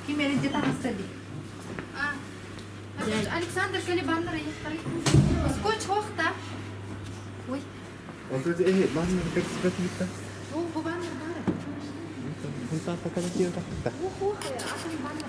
Ким эридди таҕыста дии. Александр кели баннер Скотч хохта. Ой. Баннер кэрсибэт Бу баннер баар. Ух, атын баннер.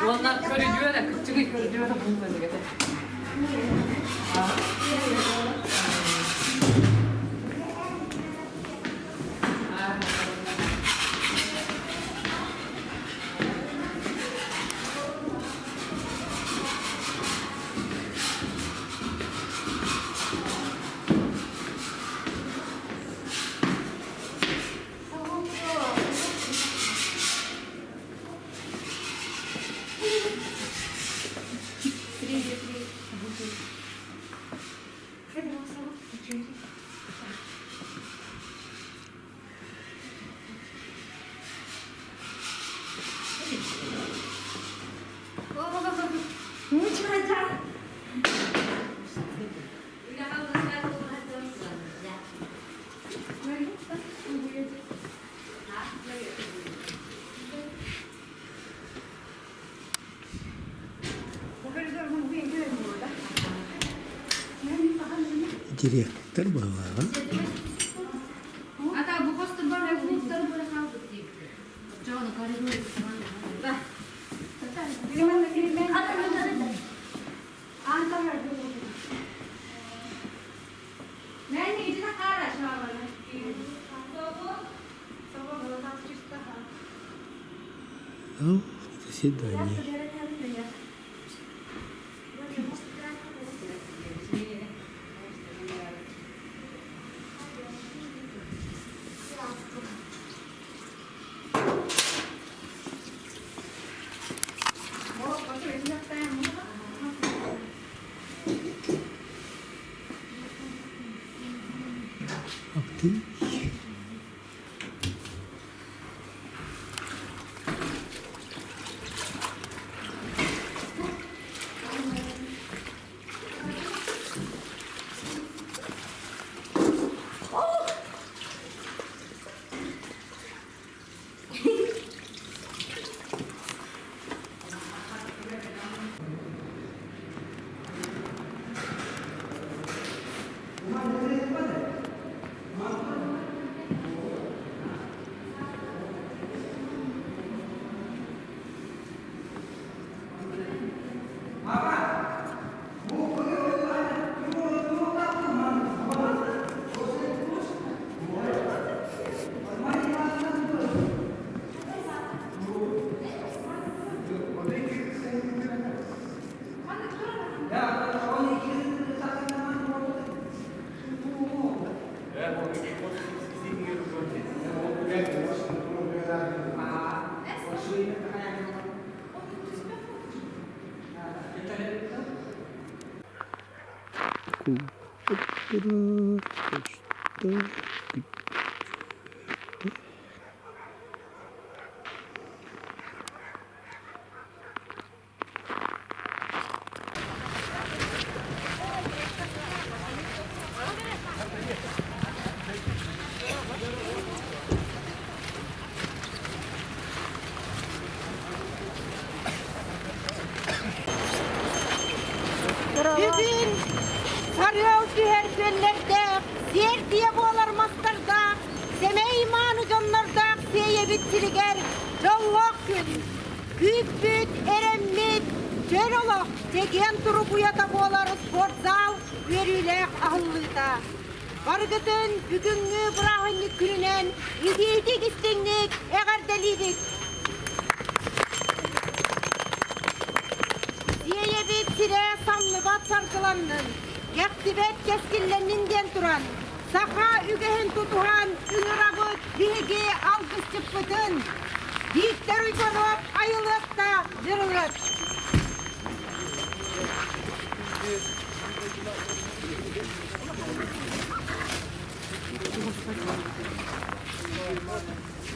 Уонна көрүдүөрэ, кырдьыгый көрүдүөрэ булла Директор быһыылааҕа. До свидания. Ах ты. Бүгүн сарыал түһэр күөллэрдээх, сиэрдийэ буолар мастардаах. Сиэйэбит сиригэр дьоллоох күн, күүппүт, эрэммит, чөл олох чэгиэн туругуйата буолар спортзал үөрүүлээх аһыллыыта. Барыгытын бүгүҥҥү бырааһынньык күнүнэн итиитик истиҥник эҕэрдэлиибит! Сиэйэбит сирэ самныбат саргыланнын, кэхтибэт кэскиллэннин диэн туран, саха үгэһин тутуһан ыҥырабыт биһиги алгысчыппытын Виктор Уйбанов айылыахта дьырылыат.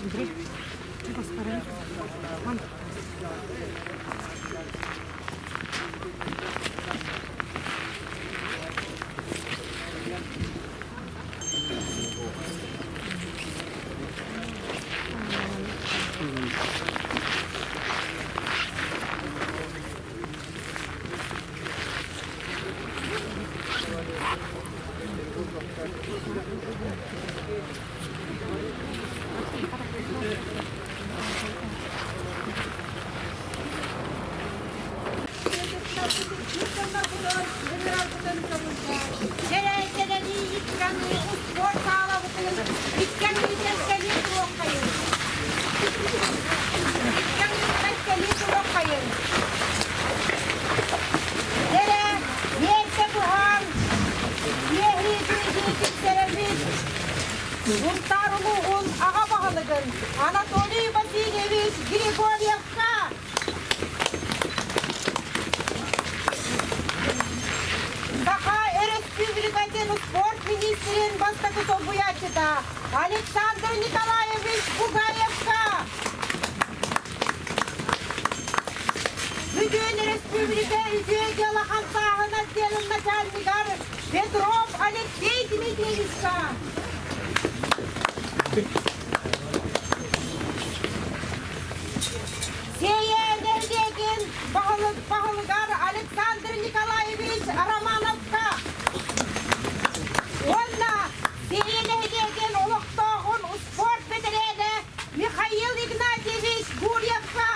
Андрей, господи, вон. Сунтаар улууһун аҕа баһылыгын Анатолий Васильевич Григорьевка Саха Өрөспүүбүлүкэтин спорт министрин бастакы солбуйааччыта Александр Николаевич Бугаевка Бүтүн өрөспүүбүлүкэ үтүө дьыала хамсааһын отделын начальнигар Петров Алексей Дмитриевичка Сиэйэ нэһилиэгин баһылыгар Александр Николаевич Романовка уонна Сиэйэ нэһилиэгин олохтооҕун успуорт бэтэрээнэ Михаил Игнатьевич Гурьевка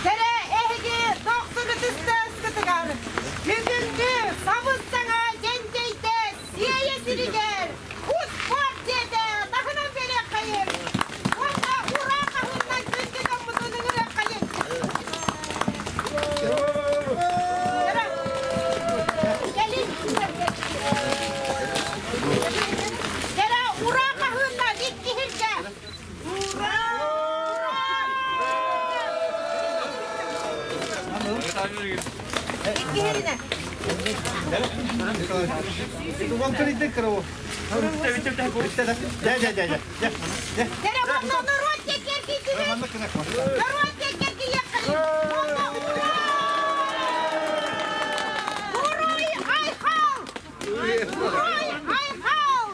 Кэрэ эһиги дохсун-ытыстыаскытыгар бүгүҥҥү сабыс-саҥа дьэҥкэйдэ Сиэйэ сиригэр успуорт дьиэтэ таһынан биэриэххэйиҥ уонна ураа хаһыыннан күндү дьоммутун ыҥырыаххайыҥ. Кэлин. Кэрэ ураа хаһыыннан иккиһиргэ. Ура! Иккиһиринэ. Кэрэ уонна норуот кэргийдибит. Норуот кэргийиэххэйиҥ. Уонна ура! Уруй айхал! Уруй айхал!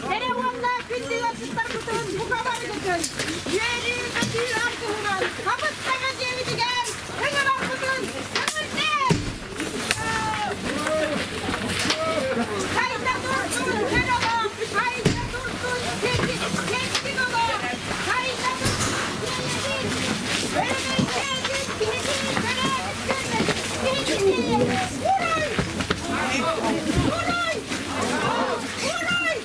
Кэрэ уонна күндү ыалдьыттарбытын бука барыгытын үөрүү-көтүү аргыһынан хабыс-саҥа дьиэбитигэр ыҥырарбытын көҥүллээн! Сайда турдун кэл олох, сайда турдун кэнтик олох, сайда турдун дьиэбит, өрөгөйдөөтүн биһиги төрөөбүт күммүт, биһиги Уруй! Уруй! Уруй!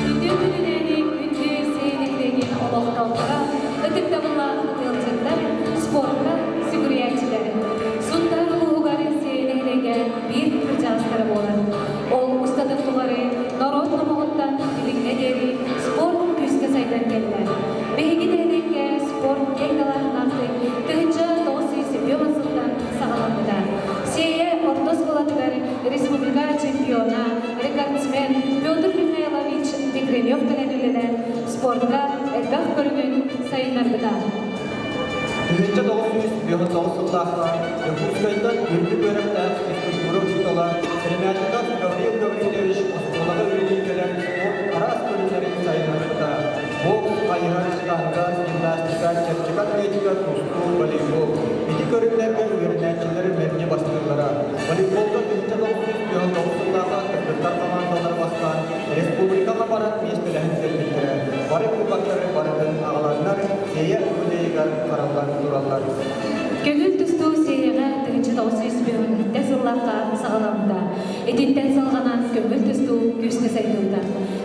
Үтүө күнүнээни күндү сиэниклэгин олохтоохторо, ытыктабыллаах ыалдьыттар, спорка сүгүрүйээччилэр. Сунтаар улууһугар сиэнэһилэгэ биир кырдьаҕастара буолар. Ол устатын тухары норуот номоҕуттан билиҥҥэ диэри спорт күүскэ сайдан кэллэ. Биһиги нэһилиэккэ спорт киэҥ далааһыннаахтык 1970 сылтан саҕаламмыта. Сиэйэ орто оскуолатыгар республика чемпиона, рекордсмен Петр Михайлович Бекренев кэлэн үлэлээн спортка элбэх көрүҥүн сайыннарбыта. 1999 сыллаахха Дьокуускайтан үрдүк үөрэхтээх физкультура учуутала Сремятников Гаврил Гаврильевич оскуолаҕа үлэлии кэлэн спорт араас көрүҥнэрин сайыннарбыта. Бокс, хайыһар, штанга, гимнастика, чэпчэки атлетика, тустуу, волейбол. Ити көрүҥнэргэ үөрэнээччилэри мэлдьи бастыыллара. Волейболга 1999 сыллаахха кыргыттар хамаандалара бастаан республикаҕа баран миэстэлэһэн кэлбиттэрэ. Бары кубоктары барытын аҕаланнар, Сиэйэ музейыгар хараллан тураллар. Көҥүл тустуу Сиэйэҕэ 1957 сыллаахха саҕаламмыта. Итинтэн салҕанан көҥүл тустуу күүскэ сайдыбыта.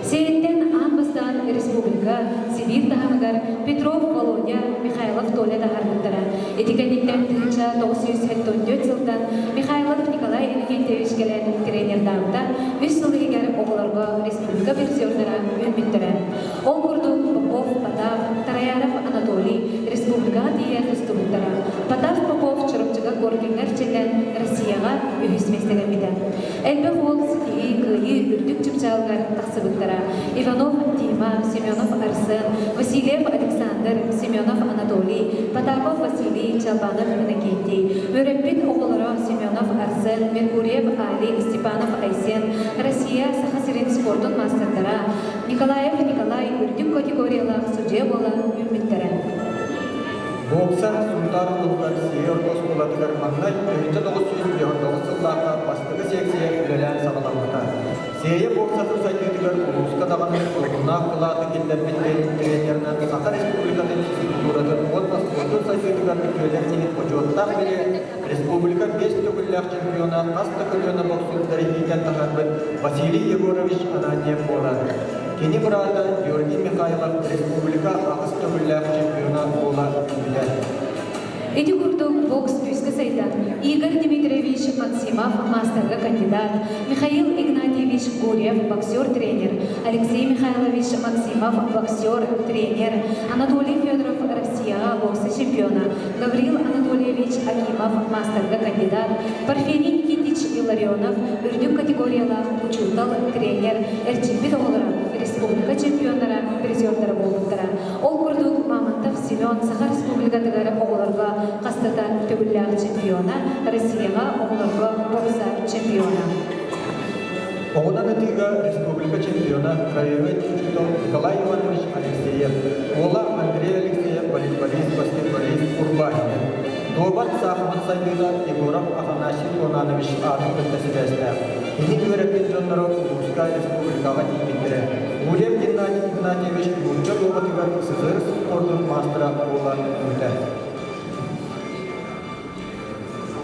Сиэйэттэн аан бастаан республика Сибиир таһымыгар Петров Володя, Михайлов Толя таһаарбыттара. Ити кэнниттэн 1974 сылтан Михайлов Николай Иннокентьевич кэлэн тренердаабыта. Үс сыл иһигэр оҕолорго республика призердара үүммүттэрэ. Ол курдук Попов Потап, Тараяров Анатолий республикаҕа тиийэ тустубуттара. Потап Попов Чурапчыга Коркиҥҥа эрчиллэн Россияҕа үһүс миэстэлэммитэ. Элбэх уол ситиһии, кыайыы үрдүк чыпчаалыгар тахсыбыттара. Иванов Дима, Семенов Арсен, Васильев Александр, Семенов Анатолий, Потапов Василий, Чалбанов Иннокентий. Үөрэппит оҕолоро Семенов Арсен, Меркурьев Алик, Степанов Айсен, Россия, Саха сирин спордун маастардара, Николаев Николай үрдүк категориялаах судьуйа буола үүммүттэрэ. Бокса Сунтаар улууһугар Сиэ орто оскуолатыгар маҥнай 1959 сыллаахха бастакы секция үлэлээн саҕаламмыта. Сиэйэ боксатын сайдыытыгар улууска даҕаны уһуннаах кылааты киллэрбит тренеринэн Саха Республикатын физкультуратын уонна спордун сайдыытыгар үтүөлэр иһин бочуоттаах бэлиэ республика биэс төгүллээх чемпиона хас да көлүөнэ боксердары иитэн таһаарбыт Василий Егорович Ананьев буолар. Кини быраата Георгий Михайлов республика аҕыс төгүллээх чемпиона буола үүммүтэ. Ити курдук бокс күүскэ сайдан Игорь Дмитриевич Максимов маастарга кандидат, Михаил Игнатьевич Гурьев боксер-тренер, Алексей Михайлович Максимов боксер-тренер, Анатолий Федоров Россияҕа бокса чемпиона, Гаврил Анатольевич Акимов маастарга кандидат, Парфений Никитич Илларионов үрдүк категориялаах учуутал, тренер, эрчийбит оҕолоро, республика чемпионнара, призердара буолбуттара. Ол курдук. Онтон Саха Республикатыгар оҕолорго хастата төгүллээх чемпиона, Россияҕа оҕолорго бокса чемпиона. Оҕунан ытыыга республика чемпиона, краевой учуутал Николай Иванович Алексеев, уола Андрей Алексеев волейболист, баскетболист, урбаанньыт. Дуобат саахымат сайдыыта Егоров Афанасий Конанович аатын кытта сибээстээх. Кини үөрэппит дьонноро улууска, республикаҕа тиийбиттэрэ. Гурьев Геннадий Игнатьевич нуучча дуобатыгар СССР спордун маастара буолан үүммүтэ.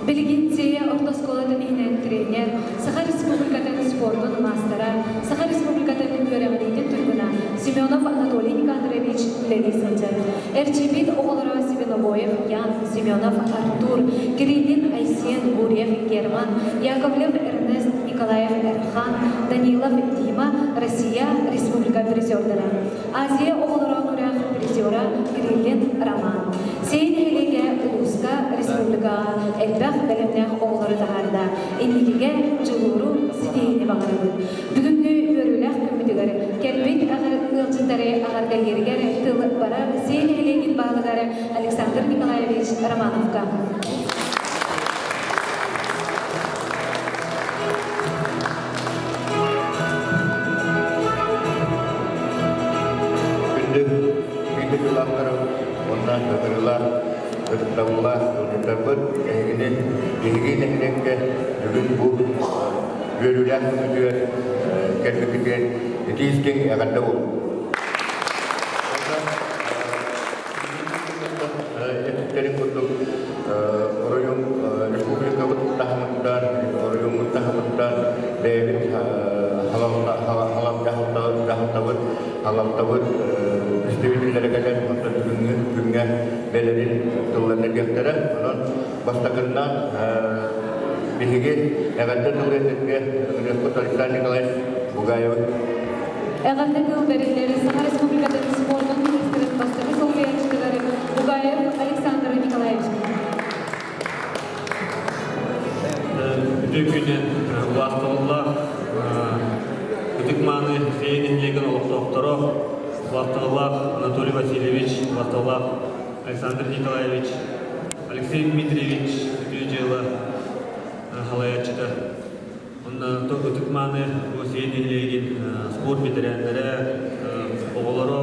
Билигин Сея орто оскуолатын иһинэн тренер, Саха Республикатын спордун маастара, Саха Республикатын үөрэҕириитин туйгуна Семенов Анатолий Никандрович үлэлии сылдьар. Эрчийбит оҕолоро Свинобоев Ян, Семенов Артур, Кириллин Айсен, Гурьев Герман, Яковлев Эрнест, Николаев Эрхан, Данилов Дима, Россия Республика призердара. Азия оҕолоро күрэх призера Кириллин Роман. Сей нэһилиэгэ улууска, республикаҕа элбэх бэлэмнээх оҕолору таһаарда. Инникигэ дьулууру, ситиһиини баҕарабыт. Бүгүҥҥү үөрүүлээх күммүтүгэр кэлбит ыалдьыттары аҕардалииригэр тыл барар Сей нэһилиэгин баһылыгар Александр Николаевич Романовка. Күндү биир дойдулаахтарым уонна ыҥырыылаах, ытыктабыллаах ыалдьыттарбыт, эһигини биһиги нэһилиэккэ бүгүн бу үөрүүлээх күммүтүгэр кэлбиккитигэр итии-истиҥ эҕэрдэ буоллун. Эппиттэрин курдук оройуон республикабыт таһымыттан, оройуоммут таһымыттан бэйэбит дьаһалтабыт, халалтабыт представителлэрэ кэлэн онтон бүгүҥҥү күҥҥэ бэлэрин тылларын этиэхтэрэ. Онон бастакыннан биһиги эҕэрдэ тыл этэргэ ыҥырыахпыт Александр Николаевич Бугаевы. Эҕэрдэ тыл бэриллэр Саха Республикатын спордун министрин бастакы солбуйааччытыгар Бугаев Александр Николаевич. Үтүө күнү убаастабыллаах ытык-мааны Сиэн нэһилиэгин олохтоохторо, убаастабыллаах Анатолий Васильевич, убаастабыллаах Александр Николаевич, Алексей Дмитриевич үтүө дьыала салайааччыта. Онно ытык-мааны бу Сиэн нэһилиэгин спорт бэтэрээннэрэ, оҕолоро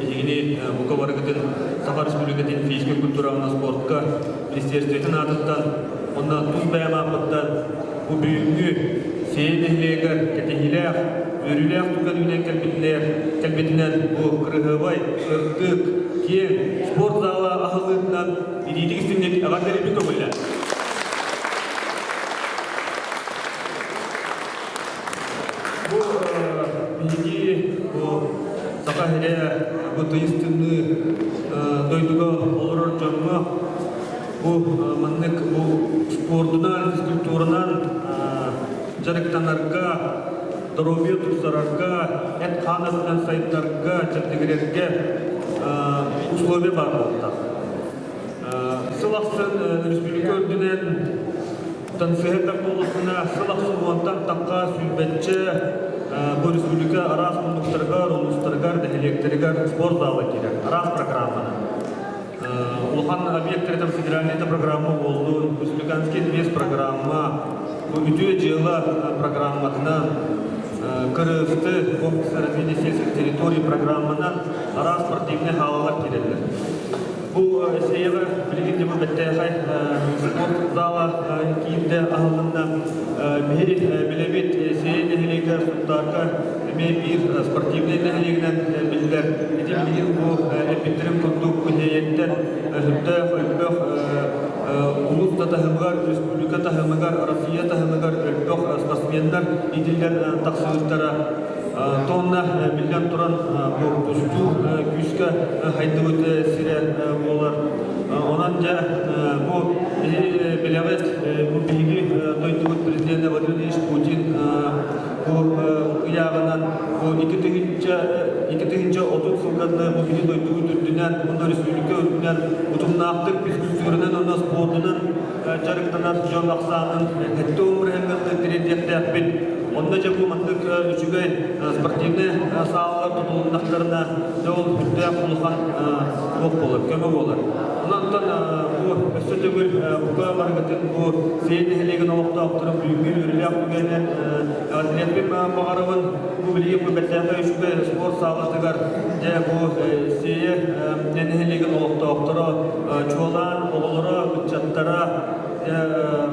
биһигини бука барыгытын Саха Республикатын физическэй культура уонна спортка министерствотын аатыттан уонна тус бэйэм ааппыттан бу бүгүҥҥү Сиэн нэһилиэгэр кэтэһиилээх, үөрүүлээх түгэн үүнэн кэлбитинэн бу кырыһыабай, сырдык, киэҥ спорт зала аһыллыытынан итиитик истиҥник эҕэрдэлиибин көҥүллээн. Бу биһиги бу Саха сирэ бу тыйыс тымныы дойдуга олорор дьоҥҥо бу маннык бу спордунан, физкультуранан дьарыктанарга, доруобуйа тупсарарга, эт-хаан өттүнэн сайдарга, чэбдигирэргэ условия баар буолуохтаах. Сыл ахсын республика үрдүнэн танцыһыттар буоллахпына, сыл ахсын уонтан тахха сүүрбэччэ бу республика араас муннуктарыгар, улуустарыгар, нэһилиэктэригэр спорт зала киирэр, араас программанан. Улахан объектар там федеральная программа буоллун, республиканский инвест программа, бу үтүө дьыала программатынан КРФТ, комплекс развития сельских территорий программанан араас спортивный хаалалар киирэллэр. Бу Сееҕэ билигин дьэ бу бэртээхэй спорт зала киирдэ аһылынна. Биһи билэбит Сиэй нэһилиэгэр Сунтаарга эмиэ биир спортивнай нэһилиэгинэн биллэр. Ити билигин бу эппиттэрин курдук Сиэйэттэн сүрдээх элбэх улуус да таһымыгар, республика таһымыгар, Россия таһымыгар элбэх спортсменнар иитиллэн тахсыбыттара. Тонна биллэн туран бу тустуу күүскэ хайдыбыт сирэ буолар. Онон дьэ бу билэҕит бу биһиги дойдубут президенэ Владимир Владимирович Путин бу ыйааҕынан бу 2030 сылга бу биһиги дойдубут үрдүнэн уонна республика үрдүнэн утумнаахтык физкультуранан уонна спордунан дьарыктанар дьон ахсаанын 70 бырыһыаҥҥа тириэрдиэхтээхпит. Онно дьэ бу маннык үчүгэй спортивнай саалалар тутулуннахтарына, дьэ ол үрдээх улахан туох буолар, көмө буолар. Онон бу өссө төгүл бука барыгытын бу Сиэй нэһилиэгин олохтоохторун бүгүҥҥү үөрүүлээх түгэнинэн эҕэрдэлиэхпин баҕарабын. Бу билигин бу бэртээхэй үчүгэй спорт саалатыгар дьэ бу Сиэйэ нэһилиэгин олохтоохторо чуолаан оҕолоро, ыччаттара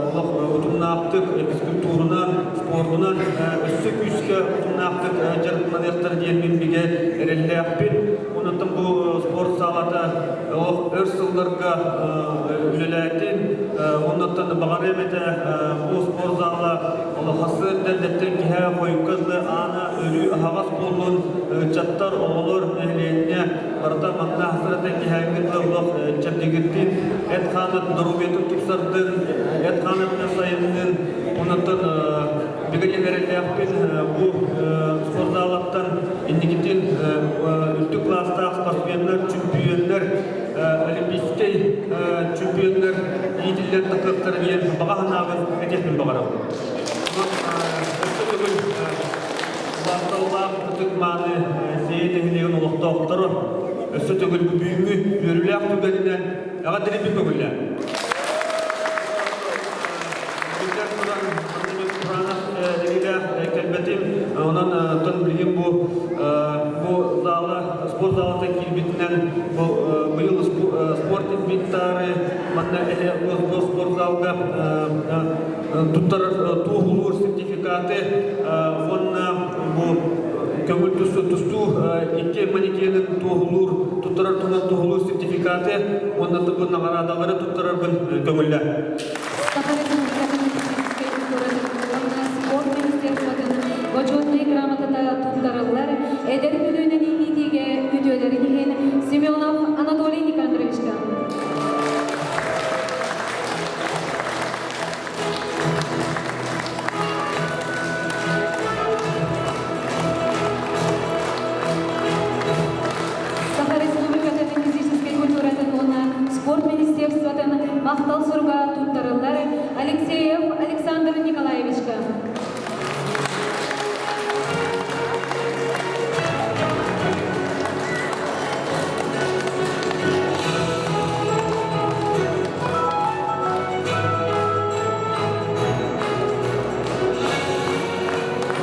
олох утумнаахтык физкультурунан, спордунан өссө күүскэ утумнаахтык дьарыктаныахтара диэн мин бигэ эрэллээхпин. Онон бу спорт саалата олох өр сылларга үлэлээтин. Оннуттан баҕарыам этэ бу спорт зала олох сарсыарда эрдэттэн киһи хойукка дылы аана өрүү аһаҕас буоллун, ыччаттар, оҕолор, нэһилиэнньэ барыта манна сарсыарда киһээҥҥи дылы олох чэбдигирдин, эт-хаанын доруобуйатын тупсардын, эт-хаан өттүнэн сайыннын. Оннуттан бигэ диэн эрэллээхпин бу спортзалаттан инникитин үрдүк кылаастаах спортсменнар, чөмпүйүөннэр, олимпийскай чөмпүйүөннэр иитиллэн тахсыахтара диэн баҕа санаабын этиэхпин баҕарабын. Өссө төгүл Убаасталлаах ытык-мааны Сиэй нэһилиэгин олохтоохторо өссө төгүл бу бүгүҥҥү үөрүүлээх түгэнинэн эҕэрдэлиибин көҥүллээн. Биллэн туран, маннык кураанах илиилээх кэлбэтим. Онон оттон билигин бу бу зала, спорт залата киирбитинэн бу быйыл спорт инвентары манна бу спортзалга туттарар туоһулуур сертификаты уонна бу көҥүл тустуу икки манекенын туоһулуур туттарар туһунан туоһулуур сертификаты уонна бу наҕараадалары туттарарбын көҥүллээн. Саха Республикатын физическэй культуратын уонна спорт министерствотын бочуотунай грамотата туттарыллар эдэр көлүөнэни иитиигэ үтүөлэрин иһин Семенов Анатолий Никандровичка. Саха Республикатын физическэй культуратын уонна спорт министерствотын махтал суруга туттарыллар Алексеев Александр Николаевичка.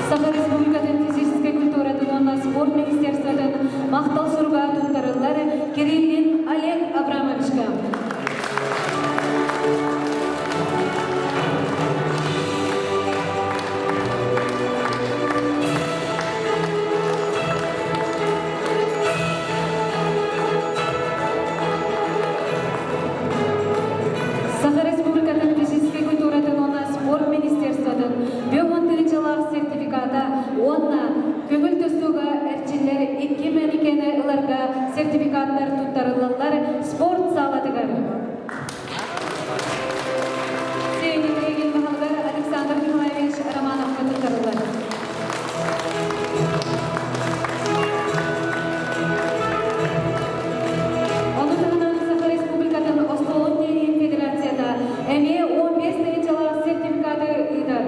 Саха Республикатын физическэй культуратын уонна спорт министерствотын махтал суруга туттарыллар Кириллин Олег Абрамовичка. Саха Республикатын физическэй культуратын уонна спорт министерствотын биомонтырычалаах сертификата уонна көҥүл тустууга эрчиллэр икки манекены ыларга сертификаттар туттарыллаллар спорт саалатыгар. Сеня баһылыгар Александр Николаевич Романовка туттарыллар. Ону таһынан Саха Республикатын остуолун тиэһин федерацията эмиэ 15 тыһыынчалаах сертификаты ыытар.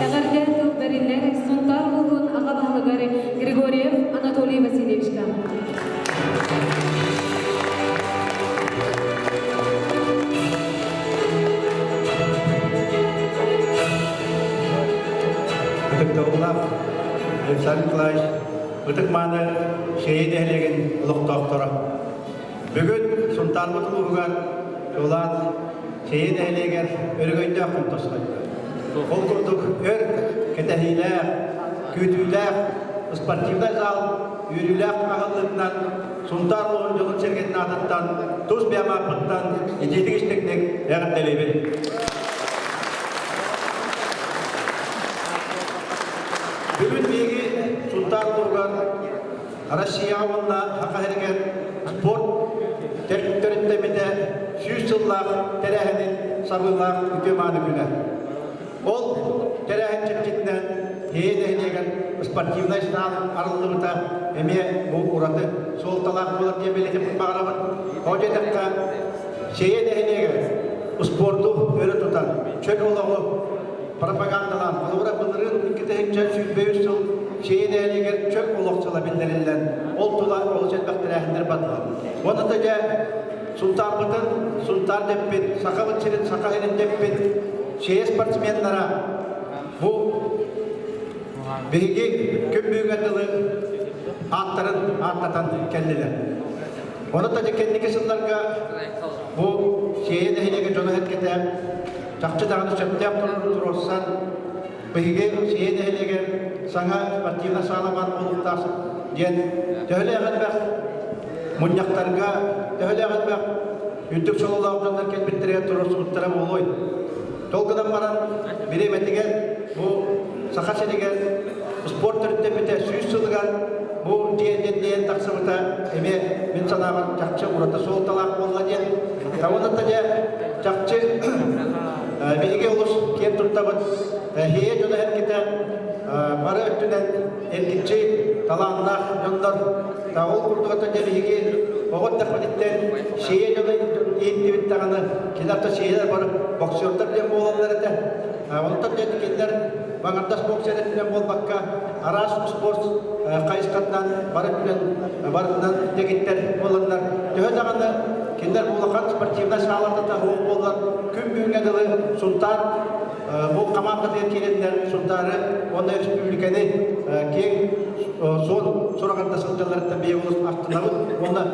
Эҕэрдэ тыл бэриллэр Сунтаар улууһун аҕа баһылыгар Григорьев Анатолий Васильевичка. Ытыктабыллаах Александр Николаевич, ытык-мааны Сиэйэ нэһилиэгин олохтоохторо. Бүгүн Сунтаарбыт улууһугар Чулаан Сиэйэ нэһилиэгэр өрөгөйдөөх күн тосхойдо. Ол курдук өр кэтэһиилээх, күүтүүлээх спортивнай зал үөрүүлээх аһыллыытынан Сунтаар улууһун дьонун-сэргэтин аатыттан тус бэйэм ааппыттан итиитик истиҥник эҕэрдэлиибин. Бүгүн биһиги Сунтаар улууһугар Россияҕа уонна Саха сиригэр спорт төрүттэммитэ 100 сыллаах тэрээһинин сабыылаах үтүө-мааны күнэ. Ол тэрээһин чэрчитинэн Тиэйэ нэһилиэгэр спортивнай саал арыллыбыта эмиэ бу ураты суолталаах буолар диэн бэлиэтиэхпин баҕарабын. Тоҕо диэтэххэ, Сиэйэ нэһилиэгэр спорду өрө тутан, чөл олоҕу пропагандалаан, холобура былырыын 2023 сыл Сиэйэ нэһилиэгэр чөл олох сыла биллэриллэн, ол тула олус элбэх тэрээһиннэр бардылар. Уонна да дьэ Сунтаарбытын Сунтаар дэппит, Сахабыт сирин Саха сирин дэппит Сиэйэ спортсменнара бу биһиги күн бүгүҥҥэ дылы ааттарын ааттатан кэллилэр. Ону да кэнники сылларга бу Сиэйэ нэһилиэгэ дьоно-сэргэтэ чахчы даҕаны сөптөөх туруорсан биһиги Сиэйэ нэһилиэгэр саҥа спортивнай саала баар буолуохтаах диэн төһөлөөх элбэх мунньахтарга төһөлөөх элбэх үрдүк сололоох дьоннор кэлбиттэригэр туруорсубуттара буолуой. Ол гынан баран бириэмэтигэр бу Саха сиригэр спорт төрүттэммитэ 100 сылыгар бу дьиэ диэн тахсыбыта эмиэ мин санаабар чахчы ураты суолталаах буолла диэн. Табыната дьэ чахчы биһиги олус киэн туттабыт. Эһиэ дьоно эргитэ бары өттүнэн эргиччи талааннаах дьоннор. Ол курдук ата дьэ биһиги оҕо эрдэхпититтэн сиэйэ дьоно ииттибит даҕаны кинилэр да сиэйэлэр бары боксердар диэн буолаллар этэ. Онтон дьэ кинилэр баҥардас бокс эрэтинэн буолбакка араас спорт хайысхатынан бары өттүнэн барытынан дэгиттэр буоланнар төһө даҕаны кинилэр улахан спортивнай сааларда суох буоллар күн бүгүҥҥэ дылы Сунтаар бу хамаандатыгар киирэннэр Сунтаары уонна республиканы киэҥ суон сураҕырда сылдьалларыттан бэйэ олус астынабыт уонна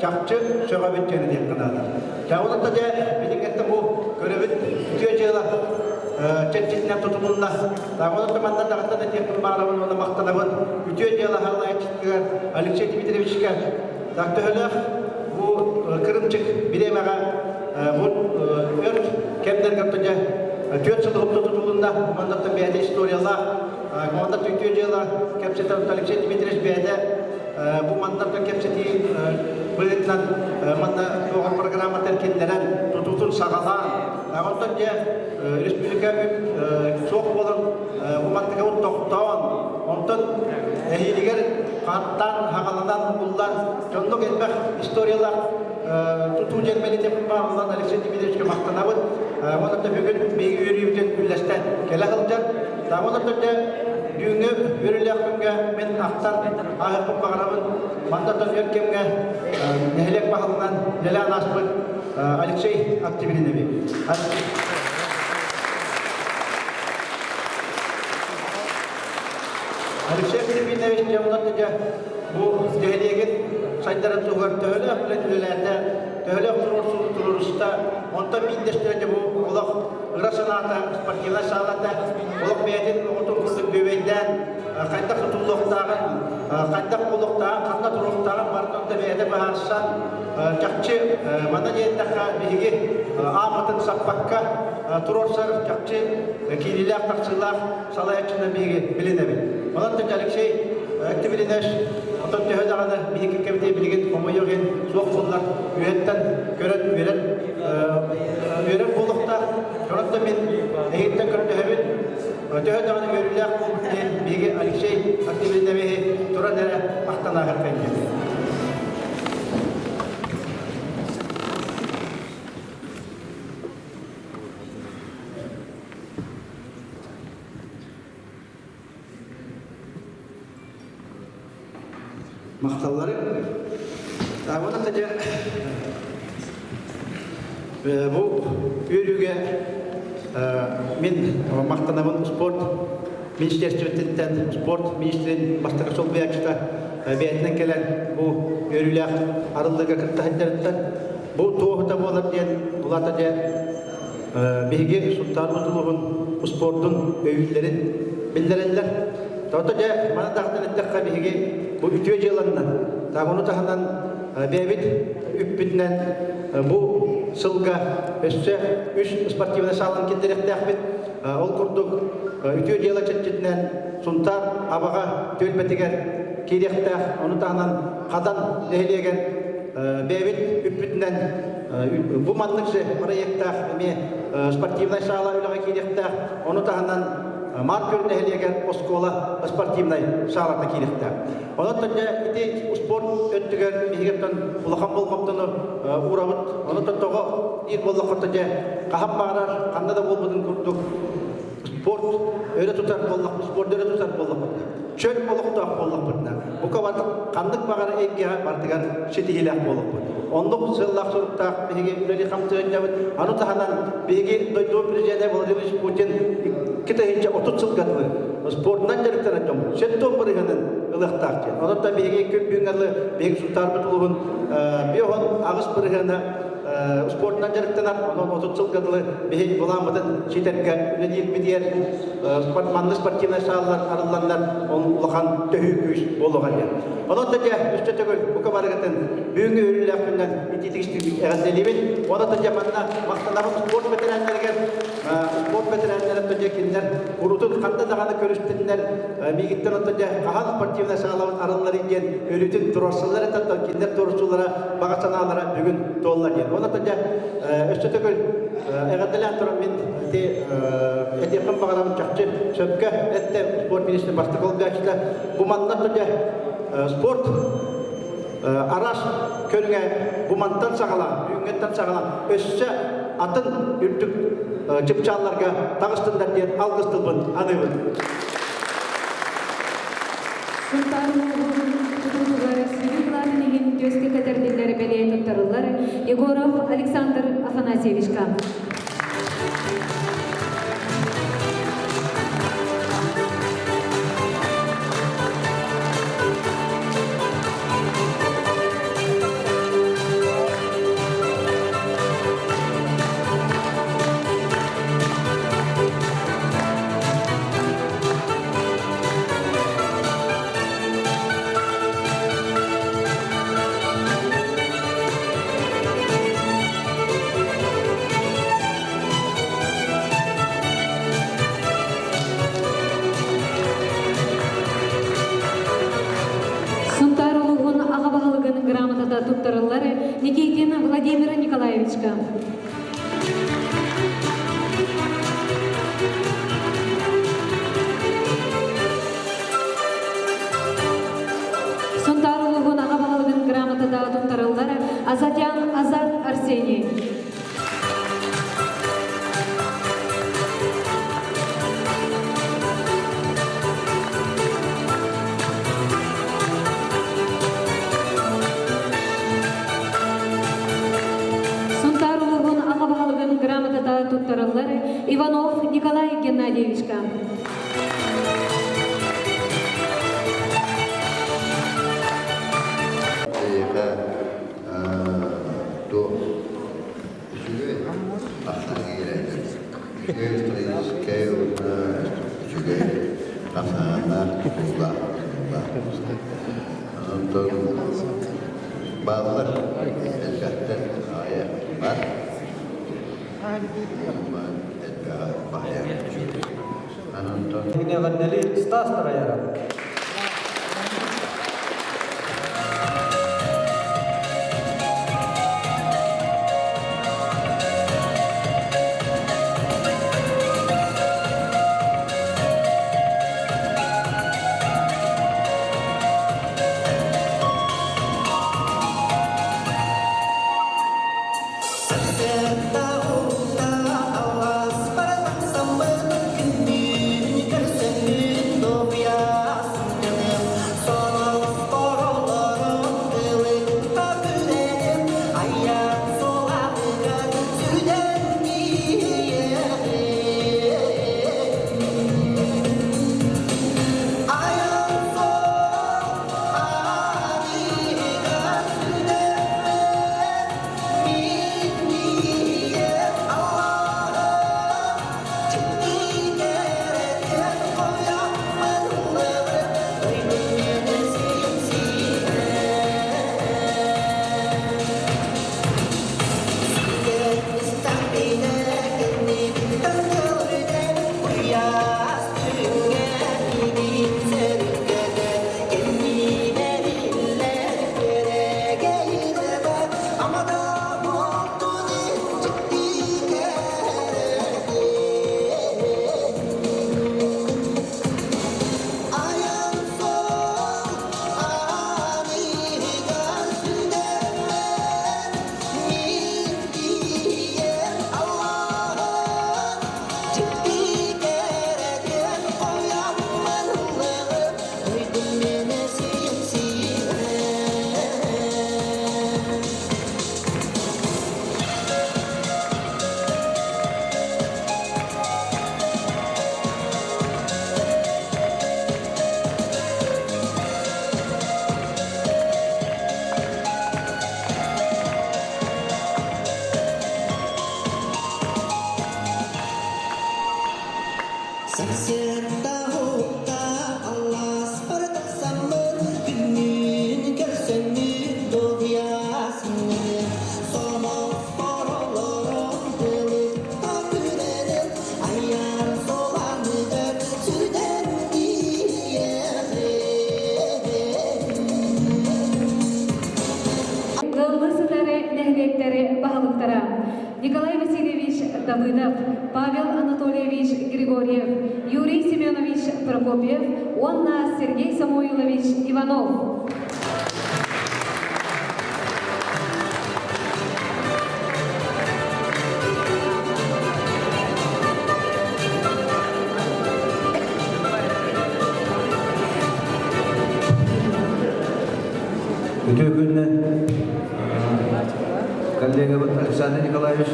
чахчы сөҕөбүт диэн этиэххэ наада. Чаҕылытта дьэ билиҥҥэттэ бу көрөбүт үтүө дьыала чэрчитинэн тутулунна. Таҕылытта манна даҕаттан этиэхпин баҕарабын уонна махтанабын үтүө дьыала салайааччытыгар Алексей Дмитриевичка так төһөлөөх бу кырымчык бириэмэҕэ бу өр кэмнэргэ дьэ түөрт сыл уһукту тутулунна. Маннаттан бэйэтэ историялаах, манна үтүө дьыала кэпсэтэн Алексей Дмитриевич бэйэтэ Бу манна кэпсэтии быһыытынан манна туоҕар программатын киллэрэн, тутуутун саҕалаан, онтон дьэ республика суох буолан бу мантыкабыт тохтоон, онтон эһиилигэр хаттаан, хаҕаланан, буллан, дьоннук элбэх историялаах тутуу диэн бэлиэтиэхпин баҕарыллан Алексей Дмитриевичка махтанабыт. Онон да бүгүн биһиги үөрүүбүтүн үллэстэн кэлэ сылдьар. Онон да Бүгүҥҥү үөрүүлээх күҥҥэ мин ахтар ааһыахпын баҕарабын. Мантан өр кэмҥэ нэһилиэк баһылыгынан үлэлээн ааспыт Алексей Октябринович. Алексей Октябринович дьэ дьэ бу нэһилиэгин сайдарын туһугар төһөлөөх үлэ үлэлээтэ, төһөлөөх туруорсуу туруоруста, онтон биирдэстэрэ дьэ бу олох ыра санаата спортивнай саалата олох бэйэтин оҕотун курдук бүөбэйдээн хайдах тутуллуохтааҕын, хайдах буолуохтааҕын, ханна туруохтааҕын барытын да бэйэтэ быһаарсан, чахчы манна диэтэххэ биһиги ааммытын саппакка туруорсар чахчы киириилээх-тахсыылаах салайааччынан биһиги билинэбит. Онон Алексей Октябринеш оттон төһө даҕаны биһиги кэбитэ билигин хомойуох иһин суох буоллар үөһэттэн көрөн үөрэн үөрэр буолуохтаах. Онон да мин эһигиттэн көрдөһөбүн төһө даҕаны үөрүүлээх буолбут диэн биһиги Алексей Октябриновиһы туран эрэ ахтан ааһыахха диэн. Махталлары. Уонна дьэ бу үөрүүгэ мин махтанабын спорт министерствотыттан спорт министрин бастакы солбуйааччыта бэйэтинэн кэлэн бу үөрүүлээх арыллыыга кытта сылдьарыттан бу туоһута буолар диэн улаата дьэ биһиги Сунтаарбыт улууһун спордун өйүүллэрин биллэрэллэр. Тоҕо дьэ маны даҕатан эттэххэ биһиги бу үтүө дьыаланнан, ону таһынан бэйэбит үппүтүнэн бу сылга өссө үс спортивнай сааланы киллэриэхтээхпит. Ол курдук үтүө дьыала чэрчитинэн Сунтаар Абаҕа түөлбэтигэр. киириэхтээх, ону таһынан Хадан нэһилиэгэр бэйэбит үппүтүнэн бу маннык же проектаах эмиэ спортивнай саала үлэҕэ киириэхтээх, ону таһынан Маркүл нэһилиэгэр оскуола спортивнай саалата киириэхтээх. Онон дьэ ити спорт өттүгэр биһигиттэн улахан болҕомтону уурабыт. Онон тоҕо диир буоллахха дьэ хаһан баҕарар ханна да буолбутун курдук спорт өрө тутар буоллах, спорт өрө тутар буоллахпытына, чөл олохтоох буоллахпытына, бука бары ханнык баҕар эйгэҕэ барытыгар ситиһиилээх буолуохпут. Оннук сыаллаах-соруктаах биһиги үлэли хамсыанньабыт. Аны таһынан биһиги дойду президенэ Владимир Путин 2030 сылга дылы спортунан дьарыктанар дьон 70 бырыһыанын ылыахтаах диэн. Онон биһиги күн бүгүҥҥэ биһиги Сунтаарбыт улууһун 58 бырыһыана спортунан дьарыктанар, онон 30 сылга дылы биһиги былааммытын ситэргэ үлэлиирбитигэр маннык спортивнай сааллар арылланнар ол улахан төһүү күүс буолуоҕа диэн. Онон да дьэ өссө төгүл бука барыгытын бүгүҥҥү үөрүүлээх күннэн итиитик эҕэрдэлиибин. Онон да дьэ манна махтанабын спорт бэтэрээннэригэр, спорт бэтэрээннэрэ то дьэ кинилэр курутун ханна даҕаны көрүстүннэр, миигиттэн оттон дьэ хаһан спортивнай саалабыт арылларын диэн өрүүтүн туруорсаллар этэ, оттон кинилэр туруорсуулара баҕа санаалара бүгүн туолла диэн. Онон дьэ өссө төгүл эҕэрдэлээн туран мин ити этиэхпин баҕарабын чахчы сөпкө эттэ спорт министрин бастакы олбуйааччыта бу манна дьэ спорт араас көрүҥэ бу мантан саҕалаан бүгүҥҥэттэн саҕалаан өссө атын үрдүк чыпчаалларга таҕыстыннар диэн алгыс тылбын аныыбын. Сунтаар улууһун тутуутугар сүрүн былаанын иһин түөскэ кэтэрдиллэр бэлиэ туттарыллар Егоров Александр Афанасьевичка. Сунтаар улууһун аҕа баһылыгын грамотата туттарыллар Никитин Владимир Николаевичка. Сунтаар улууһун аҕа баһылыгын грамотата туттарыллар Азатян Азат Арсений. Сунтаар улууһун аҕа баһылыгын грамотата туттарыллар Иванов Николай Геннадьевичка. Эйиэхэ туох үчүгэй ахтан киирэллэр. Үчүгэй строительскай уонна үчүгэй хамсааһыннаах тутуулаах тутуулаах. Онтон бааллар элбэхтэр аайа бар. Элбэҕи баһыйар үчүгэй. Онтон Эҕэрдэлии Стас Тараяров. Сарсыарда уһукта аллааспар тахсаммын күннүүн көрсөммүн дуоһуйа сынньаныам Соноспор олорон тылытта күрэнэн айан соланыгар сүтэн тиийэҕин. Ыаллыы сытары нэһилиэктэри баһылыктара Николай Васильевич Давыдов, Павел Анатольевич Григорьев, Юрий Семенович Прокопьев уонна Сергей Самойлович Иванов. Үтүө күнүнэн коллегабыт Александр Николаевич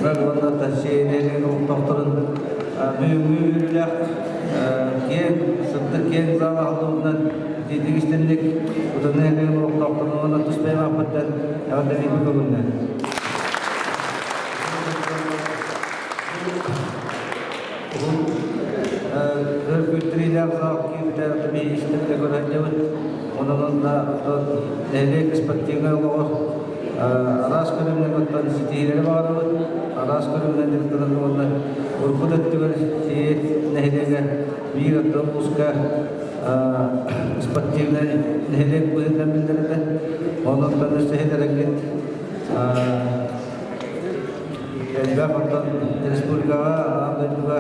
уонна Россия нэһилиэгин олохтоохторун бүгүҥҥү үөрүүлээх киэҥ, сырдык киэҥ зал аһыллыбытынан итиитик истинник Утан нэһилиэгин олохтоохторун уонна тус бэйэм ааппыттан эҕэрдэлиибит көҥүллэ. Күүттэриилээх зал киирбитэ биһиги истэргэ көрөөччүбүт. Онон онно нэһилиэк спортивнай олоҕор араас көрүҥнэр оттон ситиһиилэри баҕарабыт. Араас көрүҥнэр дьарыктанан уонна урукку да өттүгэр Сиэт нэһилиэгэ биир оттон улууска спортивнай нэһилиэк быһыытынан биллэр этэ. Онон өссө иһитэрэгит Элбэх оттон республикаҕа, аан дойдуга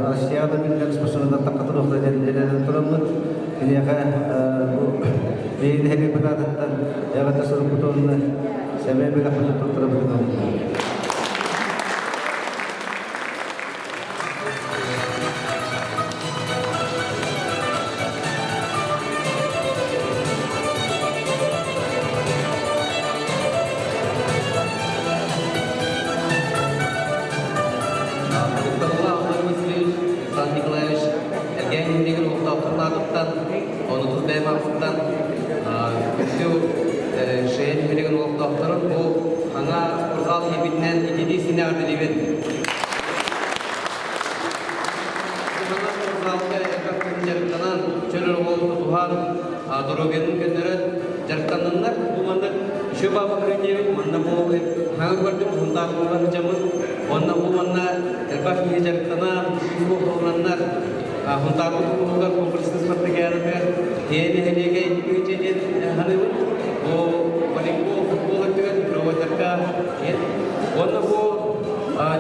Россияҕа да биллэр спортсменнар таххатан эрэнэн тураммыт. Киниэхэ бу биһиги нэһилиэкпит аатыттан эҕэрдэ сурукпут уонна сэмэй бэлэхпитин туттарабытын Мухталла Анатолий Васильевич, Александр Николаевич Эргээн нэһилиэгин олохтоохторун аатыттан, ону тус бэйэм ааппыттан күндү Шея нэһилиэгин олохтоохторун бу саҥа спортзал киирбитинэн ититии синэҕэр билибин. Саҥа спортзалга элбэх киһи дьарыктанан, чөл олоҕу тутуһан, доруобуйаны көннөрөн дьарыктанныннар. Бу маннык үчүгэй баба көрүннэбит, манна бу хаҥа көрдүм, Сунтаар буолан сылдьаммыт. Уонна бу манна элбэх киһи дьарыктанан, күүс-уох Сунтаарбыт улууһугар комплексно спартакиадатыгар Тиэ нэһилиэгэ инники диэн саныыбын. Бу волейбол, футбол өттүгэр проводтарга Уонна бу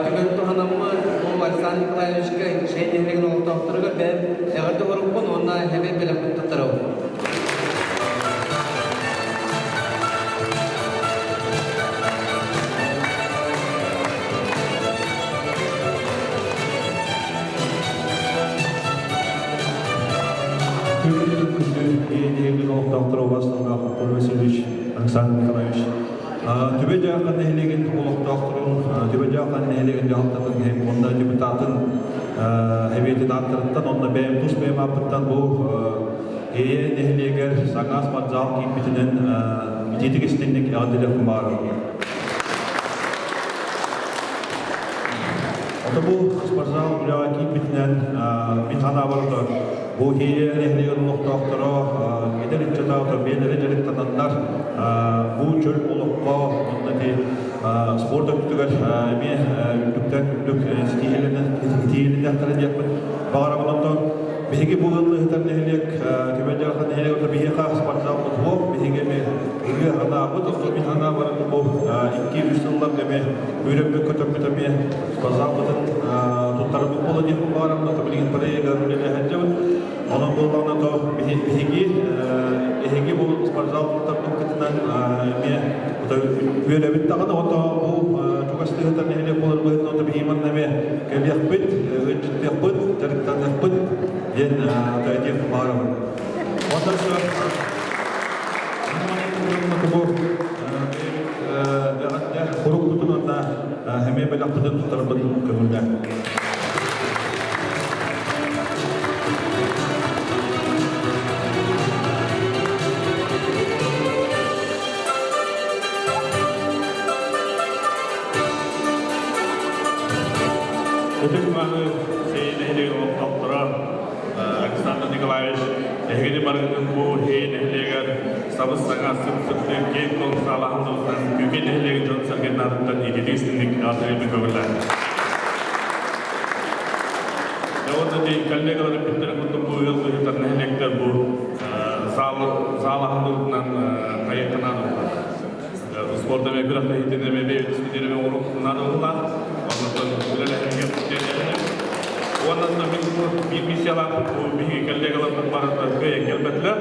түгэн туһанаммын бу Александр Николаевичка Шей нэһилиэгин олохтоохторугар бэйэм эҕэрдэ оҥоруппун уонна эбээ бэлэхпин туттарабын. Күндү нэһилиэгин олохтоохторо убастыылаах Анатолий Васильевич, Александр Николаевич. Түбэ Дьаахан нэһилиэгин олохтоохторун, Түбэ Дьаахан нэһилиэгин дьаһалтатын уонна депутатын эбиэтин ааттарыттан, онно бэйэм тус бэйэм ааппыттан бу Эйэ нэһилиэгэр саҥа спортзал киирбитинэн итиитик истиҥник эҕэрдэлиэхпин баҕарабын. Ото бу спортзал үлэҕэ киирбитинэн мин санаабар бу Иэйэ нэһилиэгин олохтоохторо эдэр ыччата бэйэлэрэ дьарыктананнар бу чөл олоххо уонна ити спорт өттүгэр эмиэ үрдүктэн үрдүк ситиһиилэннэхтэрэ диэхпин баҕарабын. Онтон биһиги бу ыһытар нэһилиэк Түбэ Дьархан нэһилиэк биһиэхэ спортзалбыт суох, биһиги эмиэ ырыа санаабыт, онтон мин санаабар бу 2-3 сылларга эмиэ үөрэммит көтөммүт эмиэ спортзалбытын туттарбыт буола диэхпин баҕарабын, ото билигин проегар үлэлэһэ Онон буоллаҕына то биһиги эһиги бу спортзал туттарбыккытынан эмиэ үөрэбит даҕаны ото бу чугас тыһытар нэһилиэк буолар быһыытынан ото биһиги манна эмиэ кэлиэхпит, ыалдьыттыахпыт, дьарыктаныахпыт диэн этиэхпин баҕарабын. Онтон бу уруккутун уонна эмиэ бэлэхпитин туттарбытын көҥүллээн. Ытык-мааны Сей нэһилиэгин олохтоохторо Александр Николаевич эһигини барыгытын бу Һэй нэһилиэгэр сабыс-саҥа сып-сырдык киэҥ куоҥ саалаһын Күүкэй нэһилиэгин дьон-сэргэтин аатыттан ититии истинник аатырыйбын көҥүллээн. Уонна дии коллегалар эппиттэрин курдук бу ыал быһыытар нэһилиэктэр бу саалаһын хайыахханаан спорт эмэ күрэхтэһиитин эмэ бэйэбит эмэ оҥоруохпутун наада буолла. Оннуттан үлэлэһэргэ Уонна мин бу биир миссиялаахпыт бу биһиги коллегаларбыт барыта кыайан кэлбэтилэр.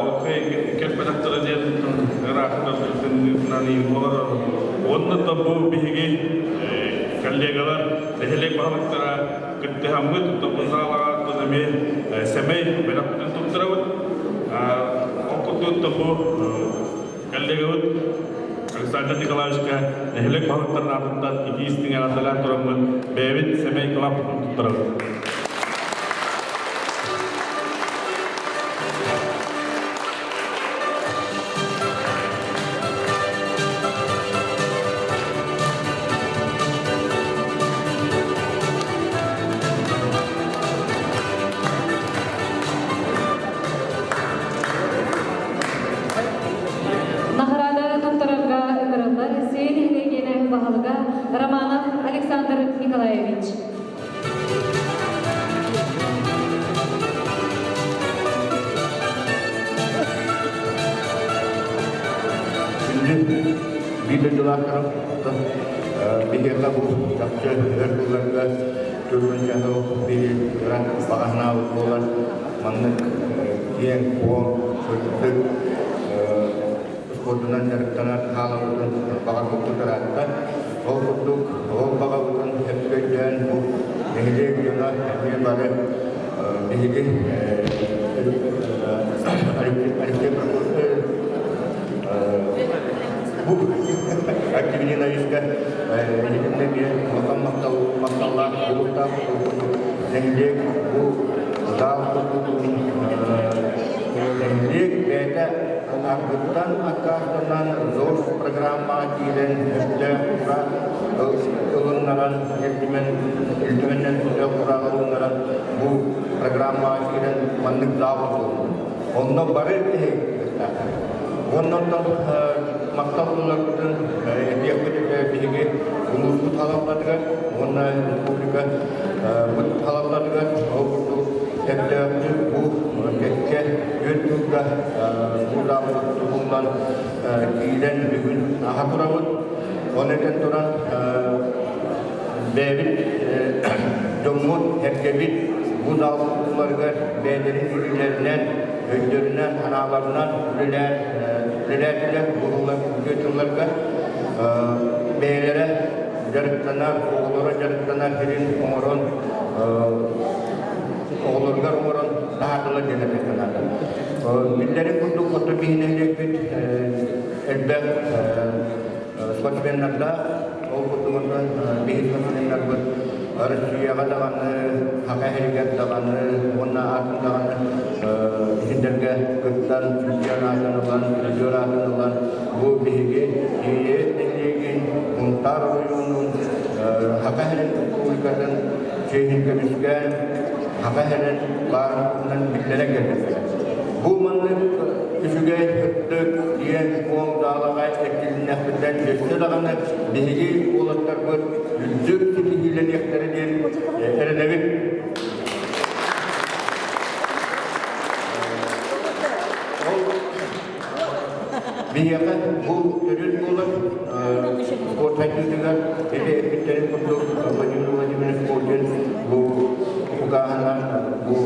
Ол кыайан кэлбэтэхтэрэ диэн ыраахтар тымныытынан олорор. Уонна да бу биһиги коллегалар, нэһилиэк баһылыктара кыттыһаммыт, бу саалаҕа эмиэ сэмэй бэлэхпитин туттарабыт. Ол курдук бу Коллегабыт Александр Николаевичка нэһилиэк баһылыктарын аатыттан итии истиҥ эҕэрдэлээн тураммыт бэйэбит сэмэй кылааппытын туттарабыт. Наҕараада туттарарга ыҥырыллар Сиэн нэһилиэгин баһылыга Романов Александр Николаевич. Күндү биир дойдулаахтарым биһиэхэ бу чахчы өр сылларга түргэн дьаһал биһи ыран баҕаһынаабыт буолар маннык киэҥ-куоҥ, сырдык спордунан дьарыктанар хаалабытын баҕарбыппыт ыраатта. Ол курдук, ол баҕабытын сөпкө өйдөөн бу нэһилиэк дьоно эмиэ бары биһиги Алексей бу Активниновичка илигиннэ эмиэ улахан махталлаах буолуохтаах нэһилиэк бу зал нэһилиэк бэйэтэ аргыттан аккаастанан ЗОЖ программаҕа киирэн өстөөх ура ылыннаран Ил Түмэннэн өстөөх ура ылыннаран бу программаҕа киирэн маннык зал тутуллар. Онно бары киһи Уонна онтон махтал тылларбытын этиэхпит этэ биһиги улууспут халалтатыгар уонна республика бут халалтатыгар ол курдук сөптөөхтүк бу кэккэ үөн тылга бу тутуллан киирэн бүгүн аха турабыт. Оны этэн туран бэйэбит дьоммут, эргэбит бу зал тутууларыгар бэйэлэрин илиилэринэн, өйдөрүнэн, санааларынан үлэлээн үлэлээтилэр бу үтүө тылларга бэйэлэрэ дьарыктанар, оҕолоро дьарыктанар сирин оҥорон оҕолоругар оҥорон таһаардылар диэн этэ наада. Биллэрин курдук хоту биһи нэһилиэкпит элбэх спортсменнардаах, ол курдук онтон биһи спортсменнарбыт Россияҕа даҕаны, Саха сиригэр даҕаны уонна атын даҕаны итиннэргэ кыттан, чемпион аатын ылан, призер аатын ылан, бу биһиги Киев нэһилиэгин, Сунтаар оройуонун, Саха сирин республикатын чиэһин көмүскээн, Саха сирин баарын туһунан биллэрэ кэлбиттэрэ. Бу маннык үчүгэй сырдык диэн куоҥ даалаҕа эргилиннэхпитинэн өссө даҕаны биһиги уолаттарбыт үрдүк ситиһиилэниэхтэрэ диэн эрэнэбит. Ол биһиэхэ бу төрүт буолар спорт сайдыытыгар ити эппиттэрин курдук Владимир Владимирович Путин бу укааһынан бу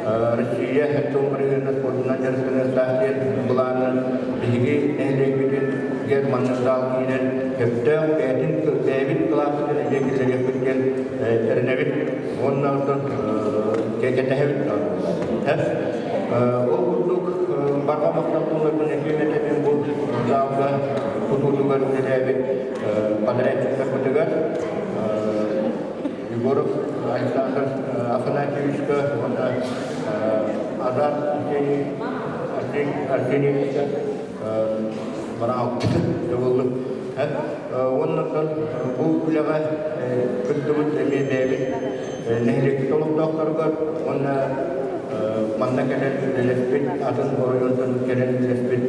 Россия Херсон бырыһыана спордунан дьарыктаныахтаах диэн былаанын биһиги нэһилиэкпитин маннык зал киирэн сөптөөх бэйэтин бэйэбит кылааспытын эмиэ киллэриэхпит диэн эрэнэбит уонна оттон кэтэһэбит. Ол курдук барҕа махтал тылларбын этиэм этэбин бу залга тутуутугар үлэлээбит подрядчиктарбытыгар Егоров Александр Афанасьевичка уонна Азат Арсеньевичка бараалбыт уонна бу үлэҕэ. кыттыбыт эмиэ бэйэбит нэһилиэкпит олохтоохторугар уонна манна кэлэн үлэлэспит атын оройуонтан кэлэн үлэлэспит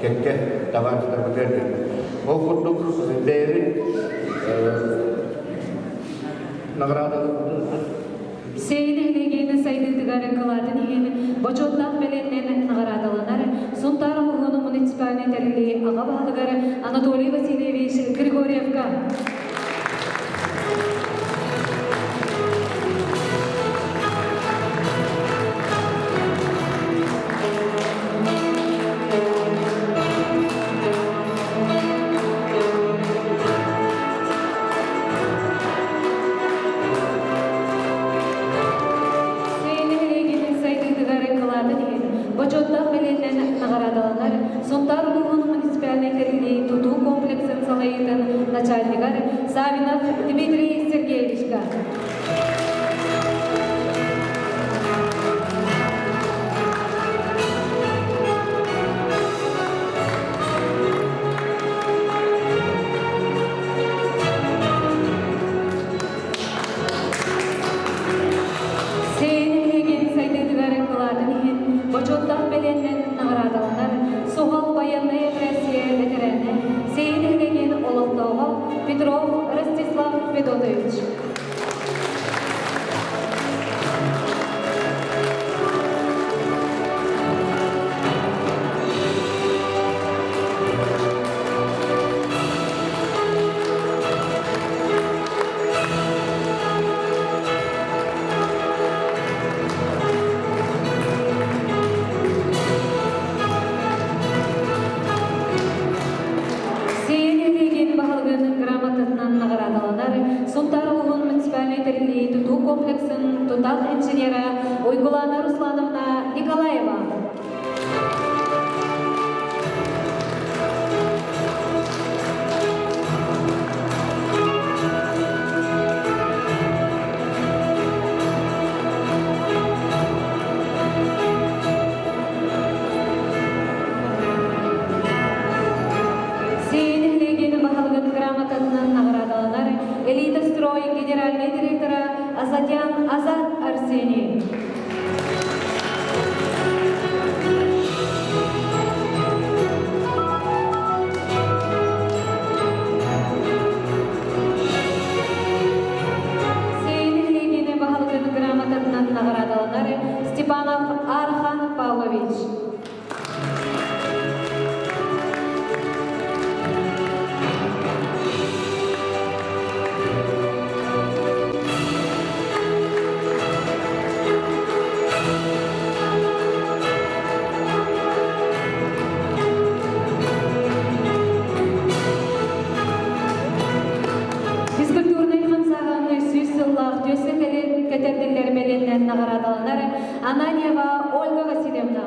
кэккэ табаарыстарбытыгар Ол курдук бэйэбит наҕараадаларбытын Сей нэһилиэгин сайдыытыгар кылаатын иһин бочуоттаах бэлиэннэн наҕараадаланар Сунтаар улууһун муниципальнай тэриллии аҕа баһылыгар Анатолий Васильевич Григорьевка. Нэһилиэгин сайдыытыгар кылаатын иһин бочуоттаах бэлиэннэн наҕараадаланар Сунтаар улууһун муниципальнай тэриллии тутуу комплексын салайыытын начальнигар Савинов Дмитрий Сергеевичка. Сээни сайдыытыгар кылаатын иһин бочуоттаах бэлиэннэн наҕараадаланар Суһал байыаннай эпэрээссийэ бэтэрээнэ Сээни нэһилиэгин олохтооҕо Петров Ростислав Федотович. Сиэн баһылыгын грамотатынан наҕараадаланар Сунтаар улууһун муниципальнай тэриллии тутуу комплексын тутаах инженера Уйгулана Руслановна Николаева. Сиэн нэһилиэгин баһылыгын грамотатынан наҕараадаланар Элита Строй генеральнай директора Азатян Азат Арсений. Сиэн нэһилиэгин баһылыгын грамотатынан наҕараадаланар Степанов Архан Павлович. Физкультурнай хамсааһын 100 сыллаах түөскэ кэтэрдиллэр бэлиэннэн наҕараадаланар Ананьева Ольга Васильевна.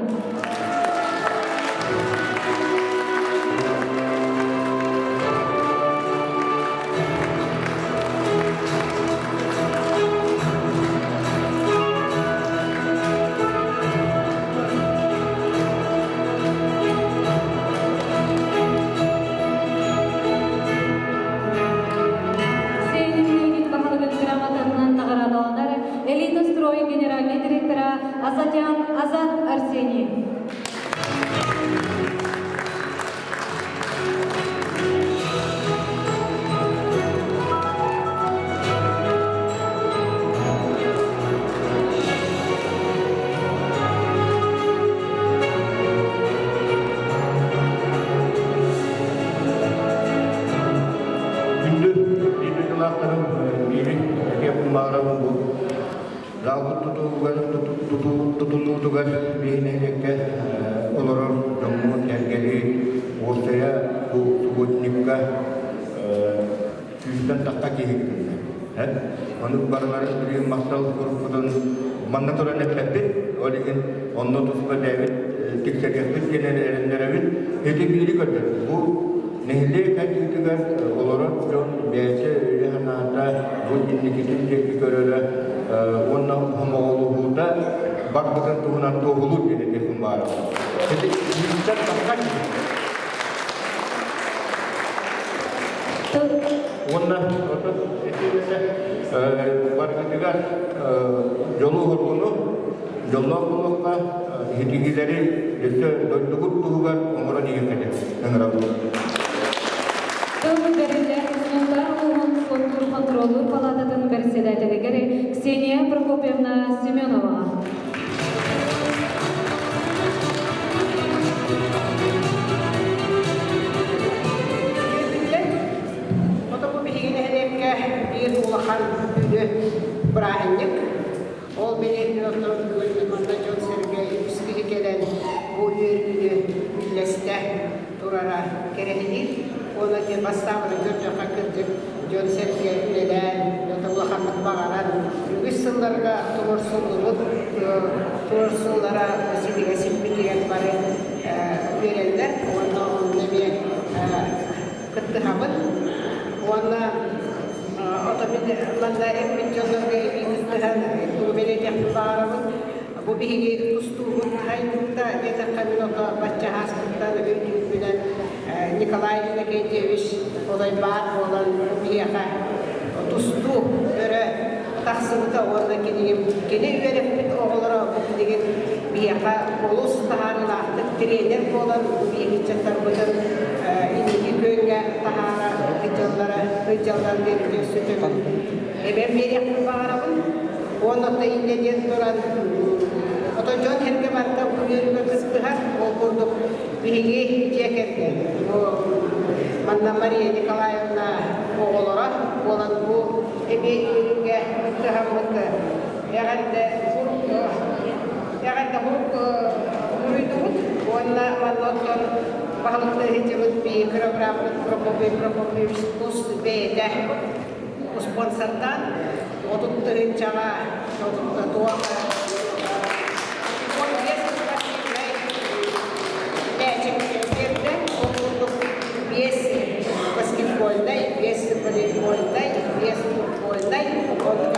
Северный баһылыгын грамотатынан наҕараадаланар Элита Строй генеральный директора Азатян Азат Арсений. Күндү биир дойдулаахтарым, биири этиэхпин баҕарабын бу Даалбыт тутуугар тутуллуутугар биһи нэһилиэккэ олорор дьоммут сэргэлии уопсайа бу субботникка сүүстэн тахха киһи кытынна. Ону барыларын билигин махтал куруппутун манна туран эппэппит, ол иһин онно туспа бэйэбит тиксэриэхпит диэн эрэннэрэбит. Ити биири көрдөр. Бу Нэһилиэк хайдыытыгар олорор дьон бэйэтэ өйө-санаата бу инникитин диэки көрөрө уонна хомоҕолоһуута барбытын туһунан туоһулуур диэн этиэхпин баара. Ити тахха. Уонна барытыгар дьолу-хоргуну, дьоллоох буолуохха, ситиһиилэри өссө дойдугут туһугар оҥорон иһиэххэ ыҥырабын. Тыл бэриллэр Сунтаар улууһун суоттуур-хонтуруоллуур палаататын бэрэссэдээтэлигэр Ксения Прокопьевна Семеноваҕа. Хоту биһиги нэһилиэккэ биир улахан үһү бырааһынньык. Ол бэлиэтин оттон бүгүн манна дьон-сэргэ үгүс киһи кэлэн бу үөрүүнү үллэстэ турара кэрэһилиир. Уонна диэн бастаабыны көрдөххө кырдьык дьон-сэргэ үлэлээн, улаханнык баҕаран үгүс сылларга туруорсуллубут туруорсуулара силигэ сиппитигэр бары үөрэллэр уонна онно эмиэ кыттыһабын. Уонна ото мин манна эппит дьоннорго эбии кыттыһан тугу бэлиэтиэхпин баҕарабын. Бу биһиги тустуубут хайдыта диэтэххэ мин ото бачча ааспыттан өйдүүрбүнэн Николай Иннокентьевич олой баар буолан биһиэхэ тустуу өрө тахсыбыта уонна кинигим кини үөрэппит оҕолоро бу билигин биһиэхэ олус таһаарыылаахтык тренер буолан биһиги ыччаттарбытын инники күөҥҥэ таһаара сылдьаллара сылдьаллар диэн өссө төгүл эбэн биэриэхпин баҕарабын. Уонна оттон инньэ диэн туран ото дьон сэргэ барыта үөрүүгэ кыттыһар. Ол курдук биһиги дьиэ кэргэн бу манна Мария Николаевна оҕолоро буолан бу эмиэ үөрүүгэ кыттыһаммыт эҕэрдэ эҕэрдэ уруйдубут уонна манна оттон баһылыкты сылдьыбыт биһиги программабыт Прокопий Прокопьевич тус бэйэтэ спонсордаан 30 тыһыынчаҕа туох мээчик биэрдэ. Ол курдук биэс баскетбольнай, биэс волейбольнай, биэс футбольнай, онтукатын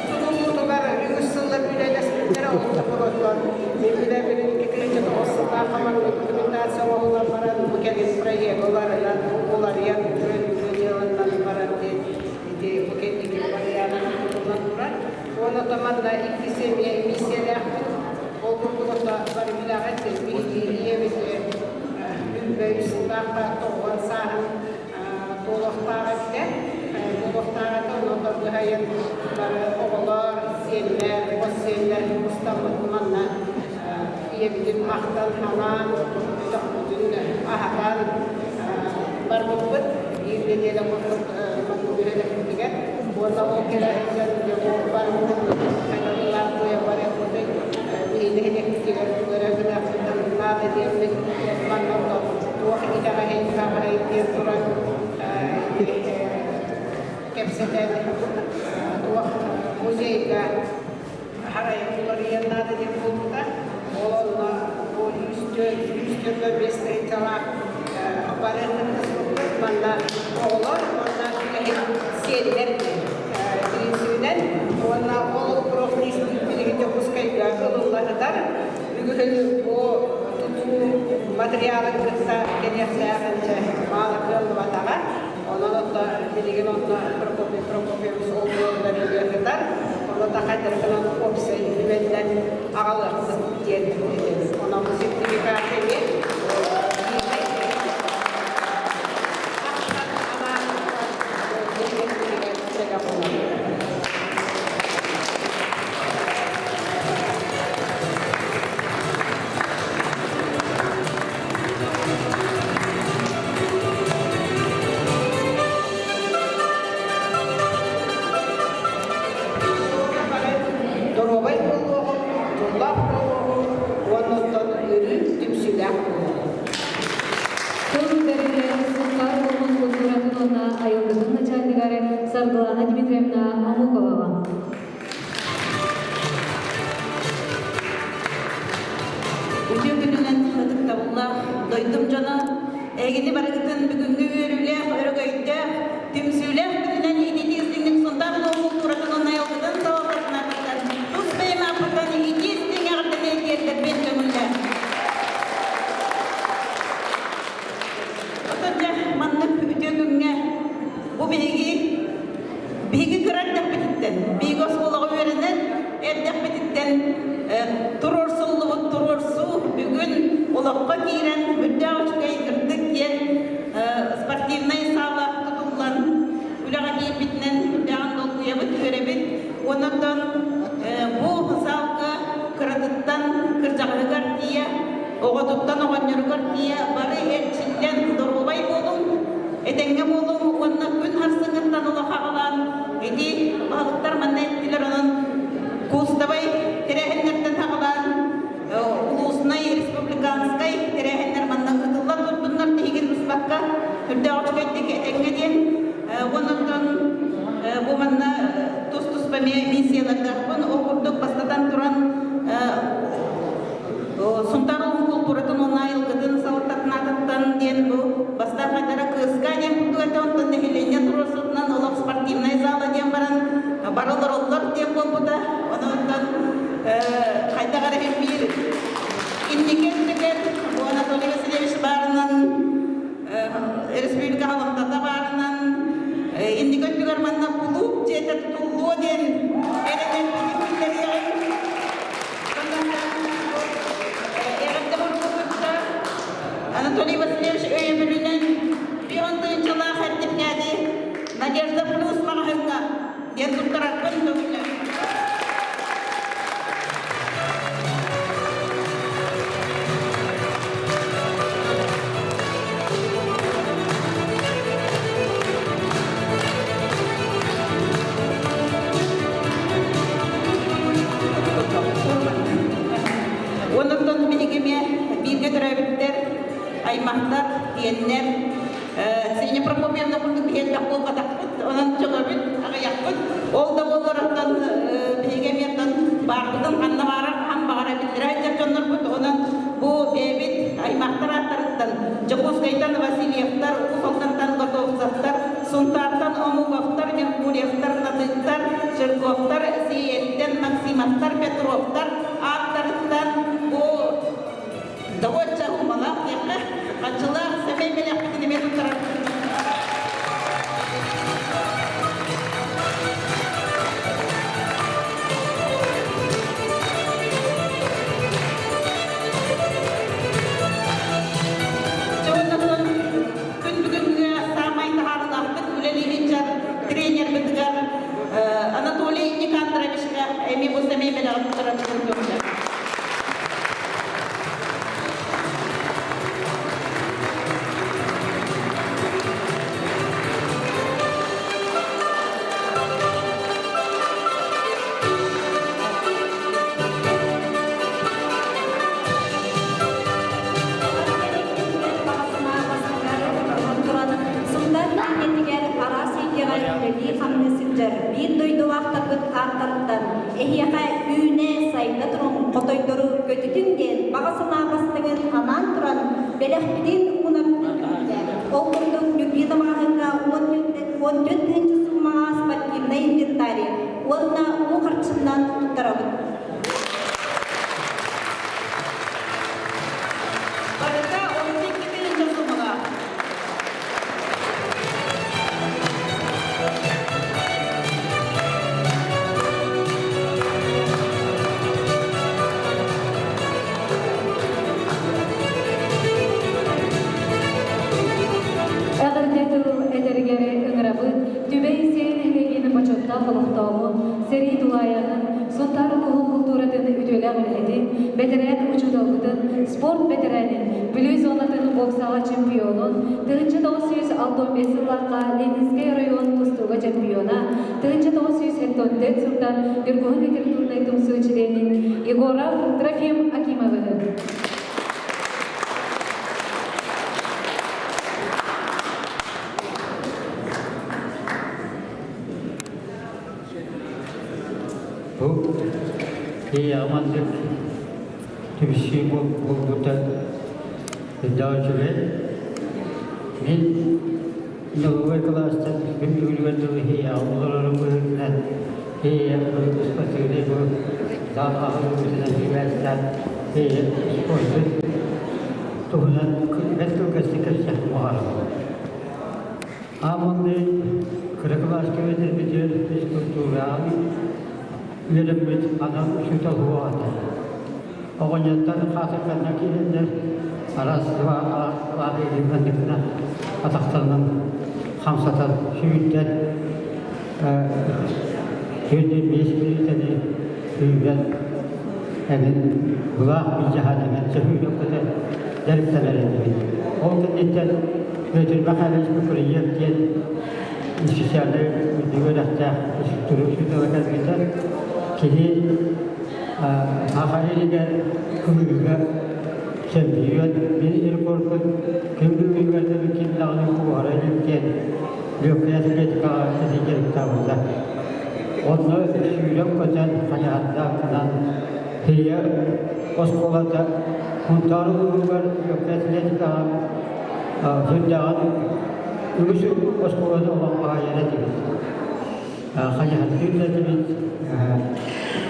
Тутулуутугар үгүс сыллар үлэлэспиттэрэ олохтоохтор. Мин билэбин 2009 сыллаахха маннык документация оҥоһуллан баран, бу кэлин проект уларыйан, уларыйан, дьыаланнан баран диэн ити бу кэнники варианынан тутуллан турар. Уонна то манна икки семья миссиялээхпит. Ол курдук ото бары билэҕит, биһиги ийэбит үс сыллаахха тоҕуон сааһын туолуохтаах этэ. Туолуохтаах этэ, онон быһайын бары оҕолор, сиэннэр, хос сиэннэр мустаммыт манна ийэбитин махтан ханаан, өтөхпүтүн аһатан барбыппыт. Биир нэдиэлэ курдук манна үлэлэппитигэр. Уонна ол кэлэ сылдьан бары хайдаллаах туйа барыахпытый, биһиги нэһилиэкпитигэр тугу эрэ гыныахпытын наада диэммит манна туох итэҕэһин таҕарай диэн туран кэпсэтэн туох музейга харайа уларыйан наада диэн буолбута. Ол онно бу 104 105 тыһыынчалаах бары кыттыспыппыт. Манна оҕолор уонна үлэһит сиэннэр принцибинэн уонна ол профлист билигин Дьокуускайга ылылла сытар. Бүгүн бу тутуу материалын кытта кэлиэхтээҕин маала кыаллыбатаҕа. Онон отто билигин онно Прокопий Прокопьевич ол буоллар сытар. Онно да хайдарынан уопсай үбэннэн аҕалыахпыт диэн этэн. Онон бу сертификат эмиэ Дмитриевна Омуковаҕа. Үтүө күнүнэн ытыктабыллаах дойдум дьоно, эһигини барыгытын бүгүҥҥү үөрүүлээх, өрөгөйдөөх, түмсүүлээх күнүнэн ититии истиҥник Сунтаар улууһун култууратын уонна айылгытын салалтатын аатыттан тус бэйэм ааппыттан итии истиҥ эҕэрдэни тиэрдэрбин көҥүллээх. Оттон дьэ маннык үтүө күҥҥэ бу биһиги биһиги кыра эрдэхпититтэн, биһиги оскуолаҕа үөрэнэн эрдэхпититтэн туруорсуллубут туруорсуу бүгүн олоххо киирэн үрдээх үчүгэй кырдык диэн спортивнай саала тутуллан үлэҕэ киирбитинэн үрдээҕин долгуйабыт, үөрэбит. Онон бу саалга кыратыттан кырдьаҕаһыгар тиийэ, оҕотуттан оҕонньоругар тиийэ бары эрчиллэн доруобай буолуҥ, этэҥҥэ буолуҥ уонна күн харсыҥҥыттан олох аҕалаан ити баһылыктар манна эттилэр онон кустовай тэрээһиннэртэн аҕалаан улууснай республиканскай тэрээһиннэр манна ыытыллан турдуннар тиһигин быспакка үрдээх үчүгэйдик этэҥҥэ диэн онон бу манна тус-туспа миссиялардаахпын ол курдук бастатан туран Сунтаар улууһун култууратын уонна айылгытын салалтатын аатыттан диэн бу бастаан хайдара кыыска диэн курдук этэ, онтон нэһилиэнньэ туруорсуутунан олох спортивнай зала диэн баран бары олороллор диэн буолбута. Онон хайдах эрэ биир инники өттүгэр бу Анатолий Васильевич баарынан республика салалтата баарынан инники өттүгэр манна кулууп дьиэтэ тутуллуо диэн эрэнэрбитин биллэриэҕиҥ. Анатолий Васильевич өйөбүлүнэн пион тыынчылаах эрдипнээди Надежда Плюс маҕаһыыҥҥа диэн туттарарбын көҥүллэбин. Оннуктан биһиги эмиэ бииргэ төрөөбүттэр, аймахтар, тиэннэр Ксения Прокопьевна курдук биһиэллэх буолбатахпыт, онон чөҕөбүт, аҕыйахпыт. Ол да буоллар оттон биһиги эмиэ оттон баарбытын ханна баарар хаһан баҕара биллэрэ сылдьар дьоннорбут. Онон бу бэйэбит аймахтар ааттарыттан Дьокуускайтан Васильевтар, Уус Алдантан Готовцевтар, Сунтаартан Омуковтар, Меркурьевтар, Натыктар, Жирковтар, Сиэйэттэн Максимовтар, Петровтар ааттарыттан бу добуочча уммалаах диэххэ, хаччылаах сэмэй бэлэхпитин эмиэ туттарар. Күн бүгүҥҥү саамай таһаарыылаахтык үлэлиир дьон тренербитигэр Анатолий Никандровичка эмиэ бу сэмэй бэлэҕин туттарарбытын көҥүллээх. Сунтаар нэһилиэнньэтигэр араас эйгэҕэ үлэлии-хамныы сылдьар биир дойдулаахтарбыт ааттарыттан эһиэхэ үүнэ, сайда туруҥ, хотойдору көтүтүҥ диэн баҕа санаа бастыҥын анаан туран бэлэхпитин уунарбытын түмүктэ. Ол курдук Ньурбина маҕаһыыҥҥа 14 тыһыынча суумаҕа спортивнай инвентарь уонна уу харчыннан туттарабыт. Барыта 12 тыһыынча сумалаах. Эҕэрдэ тыл эдэригэр ыҥырабыт Түбэй сиэн нэһилиэгин бочуоттаах олохтооҕун, сэрии тулаайаҕын, Сунтаар улууһун култууратын үтүөлээх үлэһитин, бэтэрээн учууталбытын, спорт бэтэрээнин, Бүлүү зонатын боксаҕа чемпионун, 1965 сыллаахха Ленинскэй оройуон тустууга чемпиона, 1974 сылтан Ньургуһун литературнай тумсуу чилиэнин Егоров Трофим Акимовыһы. Бу киһиэхэ маннык түмсүү буолбута элбэх үчүгэй. Мин нулевой кылаастан күн бүгүнүгэр дылы иһийэҕэ олорорум быһыытынан иһийэх спортивнай бу зал аһыллыбытынан сибээстээн иһийэх спордун туһунан бэрт кылгастык кэпсиэхпин баҕарабын. Ааманныы кыра кылааска үөрэнэрбитигэр физкультураҕа үөрэммит анал учуутал суох этэ. Оҕонньоттор хаатырганна киирэннэр араас илиилэринэн атахтарынан хамсатан сүүрдэн 45 мүнүүтэни сүүрэн эҥин былаах былдьаһан эҥин сөһүүрэн көтөн дьарыктанар этибит. Ол кэнниттэн Петр Михайлович Куприев диэн специальнай үрдүк үөрэхтээх физкультура учуутала кэлбитэ. Кини Саха илигэр кылыыга чемпион, мин рекордпут күн бүгүнүгэр дылы ким даҕаны куоһара илик диэн легкай атлетикаҕа ити дьарыктаабыта. Онно сүүрэн-көтөн, хайаһардаах гынан Тыйа оскуолата Сунтаар улууһугар легкай атлетикаҕа сүрдээҕин үгүс оскуоланы олоххо этибит. Хайаһардыыр да этибит.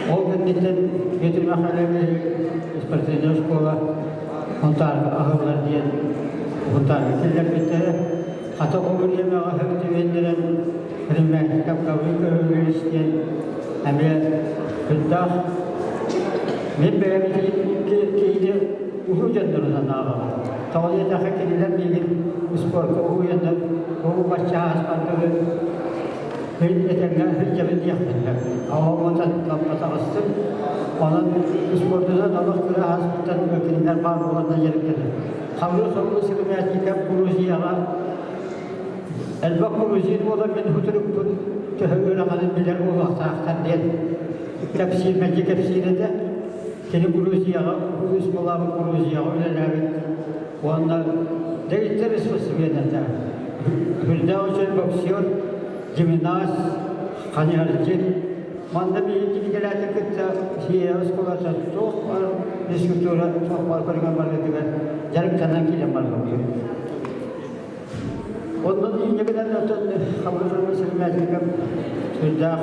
Ол кэнниттэн Петр Михайлович спортивная школа Сунтаарга аһыллар диэн Сунтаарга киллэрбиттэрэ. Хата ол бириэмэҕэ хөптүбүөннэрэн Кремлянскай Гаврил Гаврилович диэн эмиэ кырдаах мин бэйэм киһини улуу дьоннору санаабаҕа. Тоҕо диэтэххэ кинилэр миигин спорка уһуйаннар бу бачча ааспардылы этэҥҥэ сылдьабын диэхпин сөп. Оҕомотон лаппатаҕыстым. Онон спордунан олох кыра ааспыттан кинилэр баар буоланнар дьарыктанар. Хабыры собулу Сыгынятников Грузияҕа элбэх грузин буолан мин хутурукпун төһө ыараханын билэр буолуохтаахтар диэн кэпсиир мэлдьи кэпсиир этэ. Кини Грузияҕа улуус буолаабыт Грузияҕа үлэлээбит уонна дэгиттэр спортсмен этэ. Үрдээх үчүгэй боксер, гимнаст, ханьыһарчыт. Манна биһиги кинигэлээтин кытта сиэйэ оскуолата туох баар физкультура туох баар көрүҥэр барытыгар дьарыктанан киирэн барбыппыт. Онон инньэ гынан оттон Хабырыыс Сергеевичка сүрдээх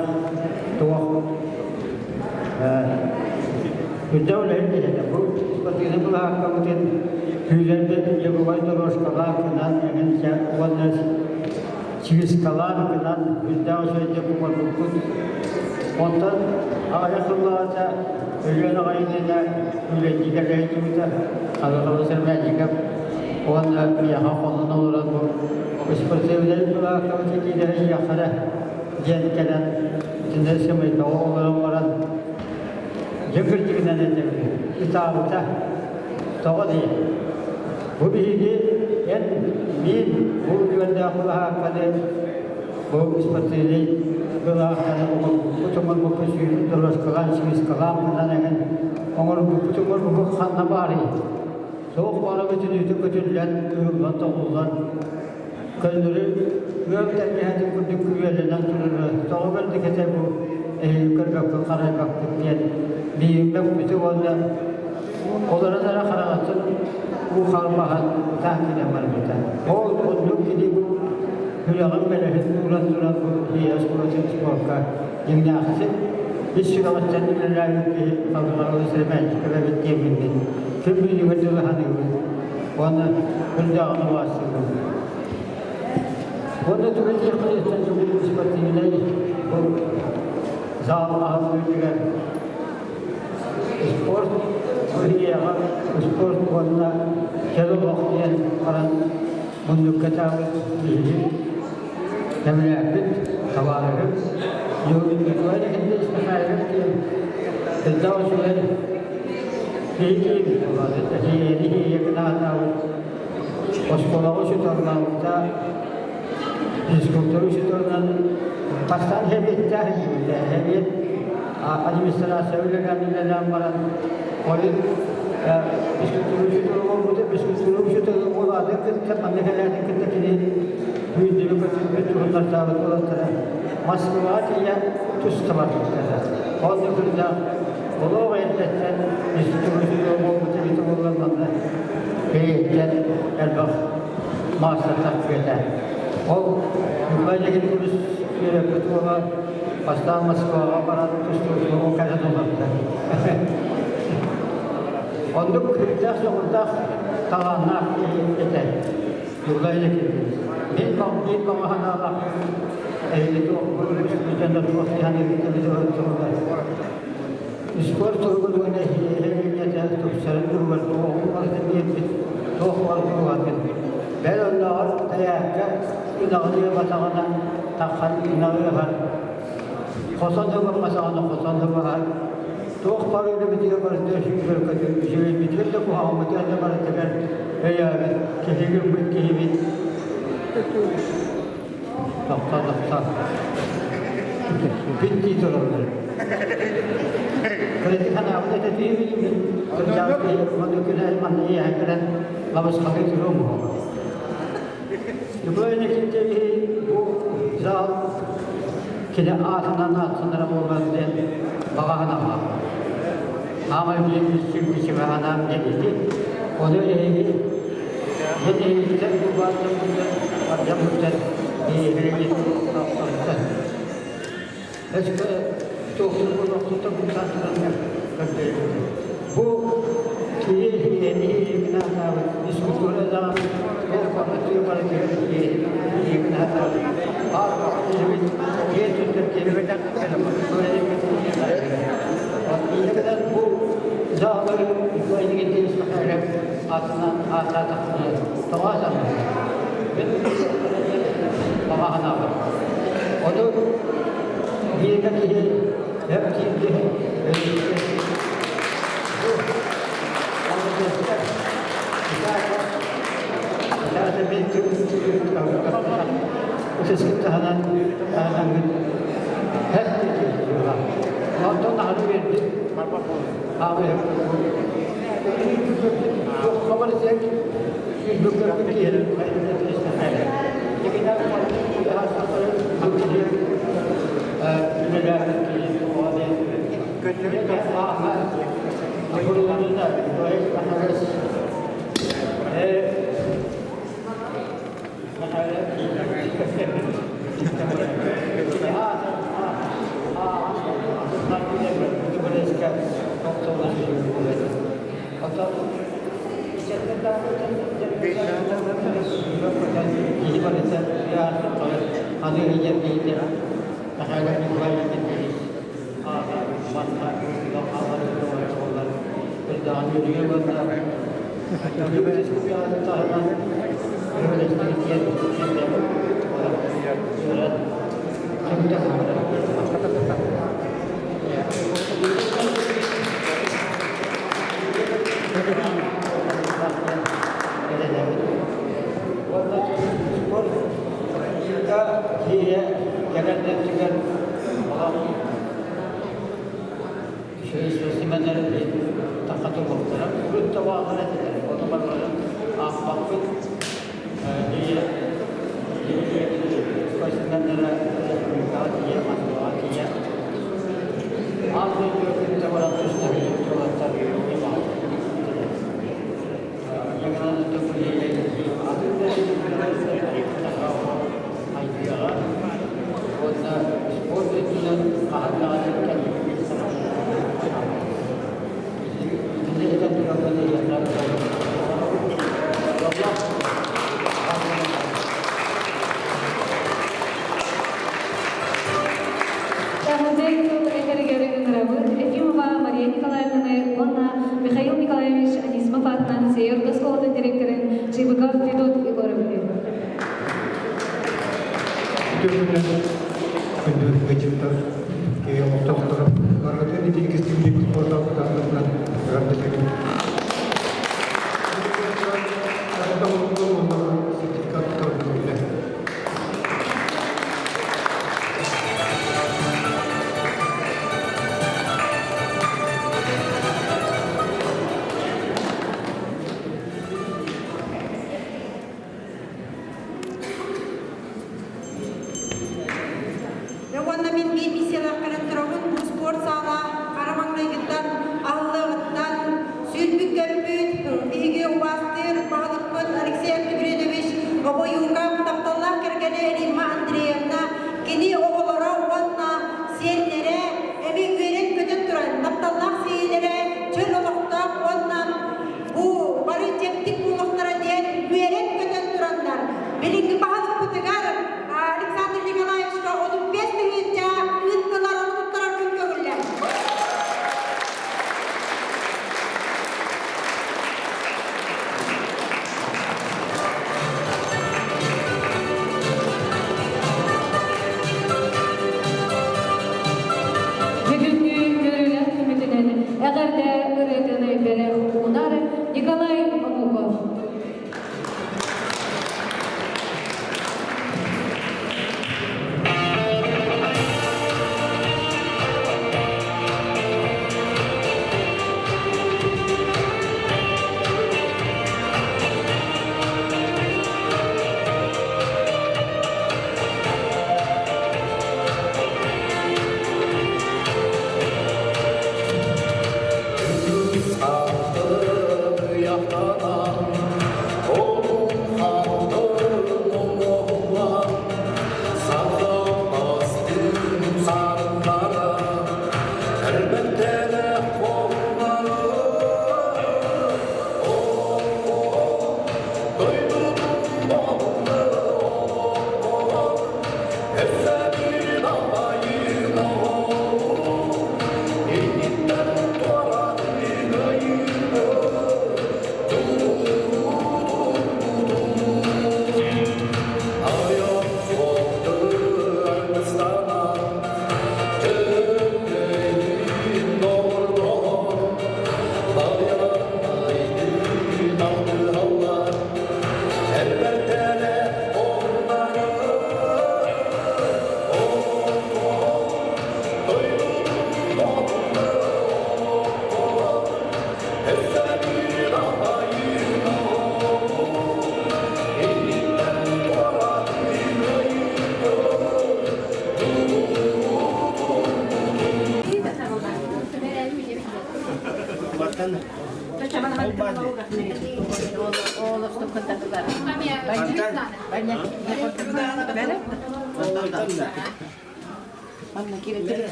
туох үрдээх үлэһит киһи этэ. Бу спортивнай былаһааккабытын күүлэрбит беговой дорожкалаах гынан эҥин уонна чыыскалаан гынан үрдээх үчүгэйдик оҥорбуппут. Онтон аҕыйах сыллааҕыта Өлүөн аҕай иннинэ үлэлии кэлээйдибитэ Хабырыыс Сергеевичка уонна миэхэ хонон олорон бу спортивнай былаһааккабыт киирэрэ иһиэххэрэ диэн кэлэн итиннэ сымыйдаҕа олорон баран дьэ кырдьыгынан этэбин ытаабыта тоҕо диye бу биһиги эн мин бу үөрдээх былаһаакканы бу спортивнай былаһаакканы оҥорбуппут оҥорбуппут сүүрүн дорожкалаан сыыскалаан гынан эҥин оҥорбуппут оҥорбуппут ханна баарый Суох баара бүтүнүүтэ көтүллэн, ыһыллан-тоҕуллан, көннөрү ыал тэлгэһэтин курдук күрүөлэнэн турара тоҕо бэрдик этэ бу эһиги көрбөккүт харайбаккыт диэн биһиги бүтү уонна олорон эрэ хараҕатын уу халбаһан ытаан киирэн барбыта. Ол оннук кини бу сүрэҕин бэлэһин ууран туран бу Ийэ оскуолатын спорка дьиҥнээхтик ис сүрэҕиттэн үлэлээбит киһи Павловна Сремянчикова эбит диэммин күн бүгүнүгэр дылы саныыбын уонна күндээҕин убаастыыбын. Уонна тугу этиэхпин истэн тугу спортивнай бу зал аһыллыытыгар спорт бырайыага спорт уонна чөл олох диэн баран муннукка таабыт биһиги Кэмэлээппит табаарыһым Николай Никитич Михайлов диэн элбэх үчүгэй киһи киирбит эһиги оскуолаҕа учууталлаабыта физкультура учууталынан бастаан сэбиэттээх илдьибитэ сэбиэт администрация үлэлээн үлэлээн баран хойут физкультура учуутала буолбута физкультура учуутала буолаатын кытта манна кэлээтин кытта кини Үүннүбү көтүппүт уһуннартаабыт уолаттара. Москваҕа тиийэ туста барбыттара. Онно кырдьаах олох эрдэттэн институт буолбут эбитэ буоллар манна бэйэттэн элбэх маастар тахсыа Ол Николай Никитич үөрэппит уола бастаан Москваҕа баран тустуутугар кэлэн олордо. Оннук күүстээх дьоҕурдаах талааннаах киһи этэ. Николай Никитич. Мин биир баҕа санаалаах эһиги туох туох Спорт туругун уонна эһиги тупсарын туругар туох барытын биэрбит, туох барытын уһатбыт. Бэл оннооҕор тайаакка ынаҕын ыабатаҕына таххан ынаҕы ыһар, хотон ылымматаҕына хотон ылаһар. Туох бары үлэбитигэр барытыгар сүүрэр-көтөр, үчүгэйбитигэр да куһаҕаммытыгар да барытыгар өйөөбүт, киһи гыммыт киһибит. Тохтоо, тохтоо. Бүт дии тураллар. Кырдьык ханаабыт этэ тиийбитим. Кырдьаҕас киһи манна күнэ манна иэһэн кэлэн лабысхалыы туруом уһуга. Николай Никитич бу зал кини аатынан ааттанара буоллар диэн баҕа санаалаах. Аамай билин үстүүр кичимэ анаан диэн ити. Ону эһиги Мин эһигиттэн булбааттан ардьаммыттан биһиги Өскө туохтун олохтута бултаатыларга көрдөйбүтүм. Бу киһи эһиги аатаабыт физкультура даҕаны туох барытыгар барытыгар эһиги аатаабыт баар киһибит киэн туттар киһибит бу заалары атынан аатаатахпына тоҕо саныыбын? Мин баҕа санаабын. Ону бииргэ киһи өр киирди Онтон аһары биэрдим. Эҕэрдэ тыл этэригэр ыҥырабыт Ефимова Мария Николаевнаны уонна Михаил Николаевич Анисимов аатынан Северный оскуолатын директорын Чыбыков Федот Егоровиһы. Үтүө күндү ыалдьыттар, киһи олохтоохторо барытын ити иккистиҥник спортзалбытынан эҕэрдэлэбин. Сертификат туттарыллыбыта. Эҕэрдэ ырыатын бэлэх уунар Николай Омуков.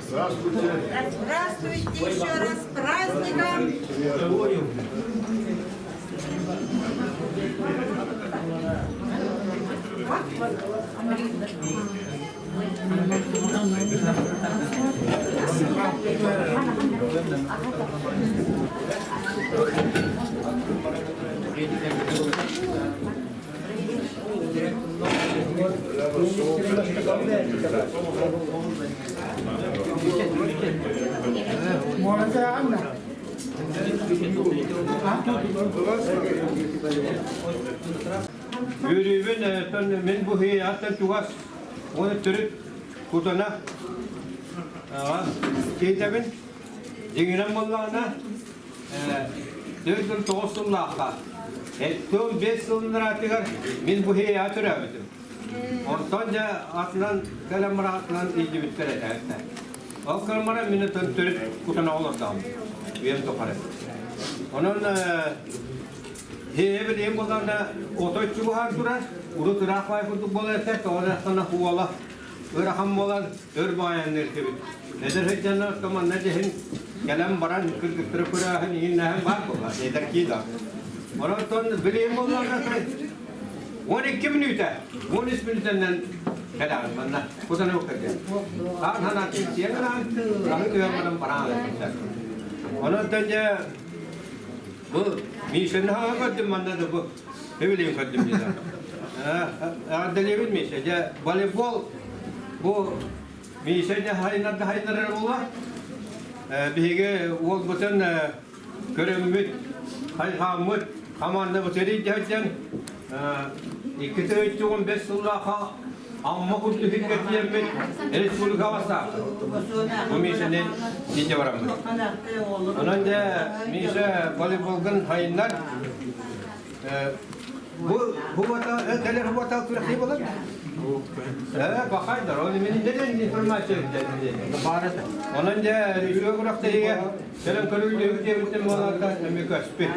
Здравствуйте. Здравствуйте еще раз с праздником. Үөрүүбүн мин бу аттан чугас уонна төрүт кутана кейтэбин дьиҥинэн буоллаҕына 49 сыллаахха 75 сылын мин бу хиэйэҕэ төрөөбүтүм. Онтон дьэ атынан кэлэн бараатынан илдьибиттэр этэ. Ол кэлэн мин төрүт кутана олордоҕум үйэм тухары. Онон Эбил эм буоллаҕына отой чугаһаан турар, урут ыраах баай курдук буолар этэ, тоҕо эрэ уола ыарахан буолан өр баайанныыр этибит. Эдэр сылдьаннар оттон манна дьэһин кэлэн баран кыргыттары көрөөһүн иһиннээһин баар буолла, эдэр киһи да. Онон билиэн буоллаҕына 12 мүнүүтэ, 13 мүнүүтэннэн кэлэҕин манна кутаны буккарга. Хаан ханаат сиэн гынаан, аһы түһэн баран бараан Онон дьэ Бу Мишаны хаҥа көрдүм манна да бу. Эбилиин көрдүм дии. Эҕэрдэлиэбин Миша. Дьэ волейбол бу Миша дьэ хайнарда хайнарар буолла. Биһиги уолбутун көрөммүт, хайҕааммыт, хамаандабыт эрийдиһэрдэн 2015 сыллаахха Амма курдук тиийэммит республика бастаахпыт. Бу Мишаны илдьэ бараммыт. Онон дьэ Миша волейболгун хайыннар. Бу бу бата кэлэр бата күрэхтэһии буолар. Бахайдар, ол мин нeden информация Онон дьэ үчүгэй күрэхтэһиигэ кэлэн көрүллүбүт диэбиттэн буоларда эмиэ көспүт.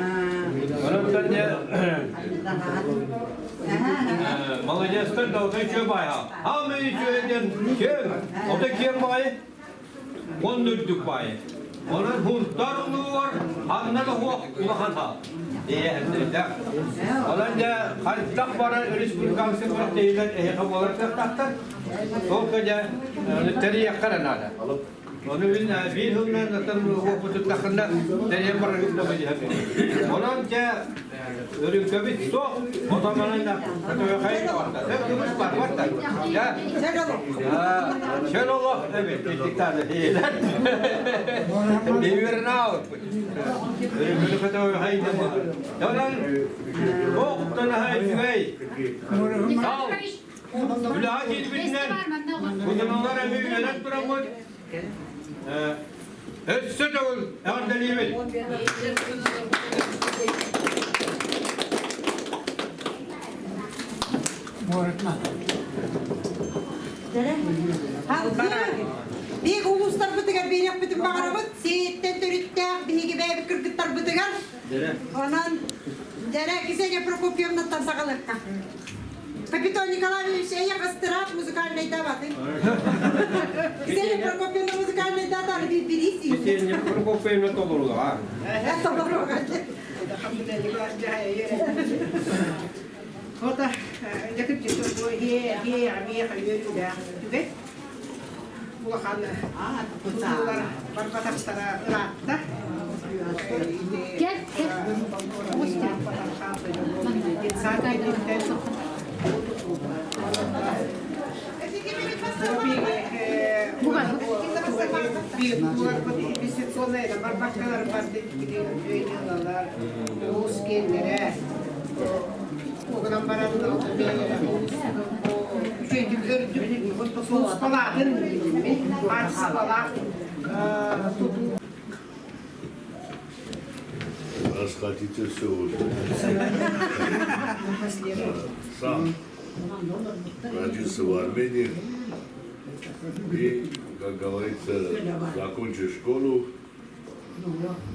Онон дьэ Молодецтар да отой үчүгэй баайа. Аамай үчүгэй диэн киэҥ, отой киэҥ баайы, уонна үрдүк баайы. Онон Һунтаар улууһугар ханна да суох улахан саал. Онон дьэ хайдах барар республикаҕа күрэхтэһиилэр эһиэхэ буолар кыахтаахтар. Ол дьэ тэрийиэххэ эрэ наада. Ону мин биир сылынан оттон уопутуттаххына тэрийэн бараргыт буолуо диэхпин. Онон дьэ өрүҥкэбит суох, отоманан да көтөҕөйн барда. Көмүс бар барда. Дьэ чөл олох эбит диктатор диилэр. Үөрэнэ Өрүҥкэни көтөҕөйн Онон туох да үчүгэй. Сал Үлэҕэ киирбитинэн кутунулар эмиэ үөрэн тураммыт өссө төгүл эҕэрдэлиибит. Биир улуустарбытыгар биэриэхпитин баҕарабыт. Сиэттэн төрүттээх биһиги бэйэбит кыргыттарбытыгар. Онон Дьэрэ Ксения Прокопьевнаттан саҕалыахха. Капитон Николаевич, эйэх астыраат музыкальный даваты. Ксения Прокопьевна музыкальный дата бириис. Ксения Прокопьевна толоруга. Толоруга. Ота, дьэ хе амия хайы түбэ. Улахан тутуулар барбатахтара ыраатта. Кел, кел. Инвестиционная барбаккалар барды уус киэннэрэ Угунан баран үчүгэйдик үрдүк сулууспалаатын хаачыстыбалаах тутуу Раз хотите все узнать. Сам родился в Армении и, как говорится, закончил школу.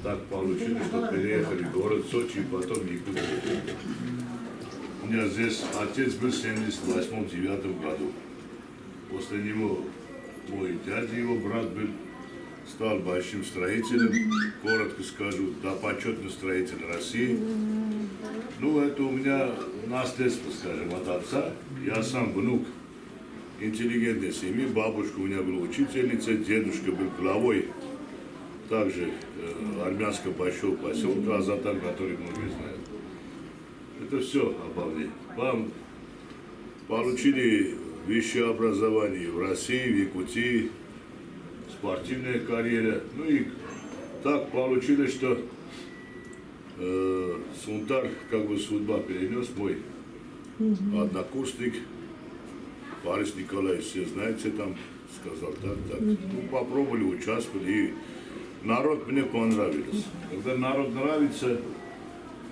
Так получилось, что переехали в город Сочи и потом в Якутию. У меня здесь отец был в 78-9 году. После него мой дядя, его брат был, стал большим строителем, коротко скажу, да, почетный строитель России. Ну, это у меня наследство, скажем, от отца. Я сам внук интеллигентной семьи. Бабушка у меня была учительница, дедушка был главой также армянского большого поселка Азатан, который многие знают. Это все обо мне. Вам получили высшее образование в России, в Якутии, спортивная карьера. Ну и так получилось, что Сунтар, как бы судьба перенес мой однокурсник Борис Николаевич, все знаете, там сказал так, так. Ну, попробовали, участвовали, и народ мне понравился. Когда народ нравится,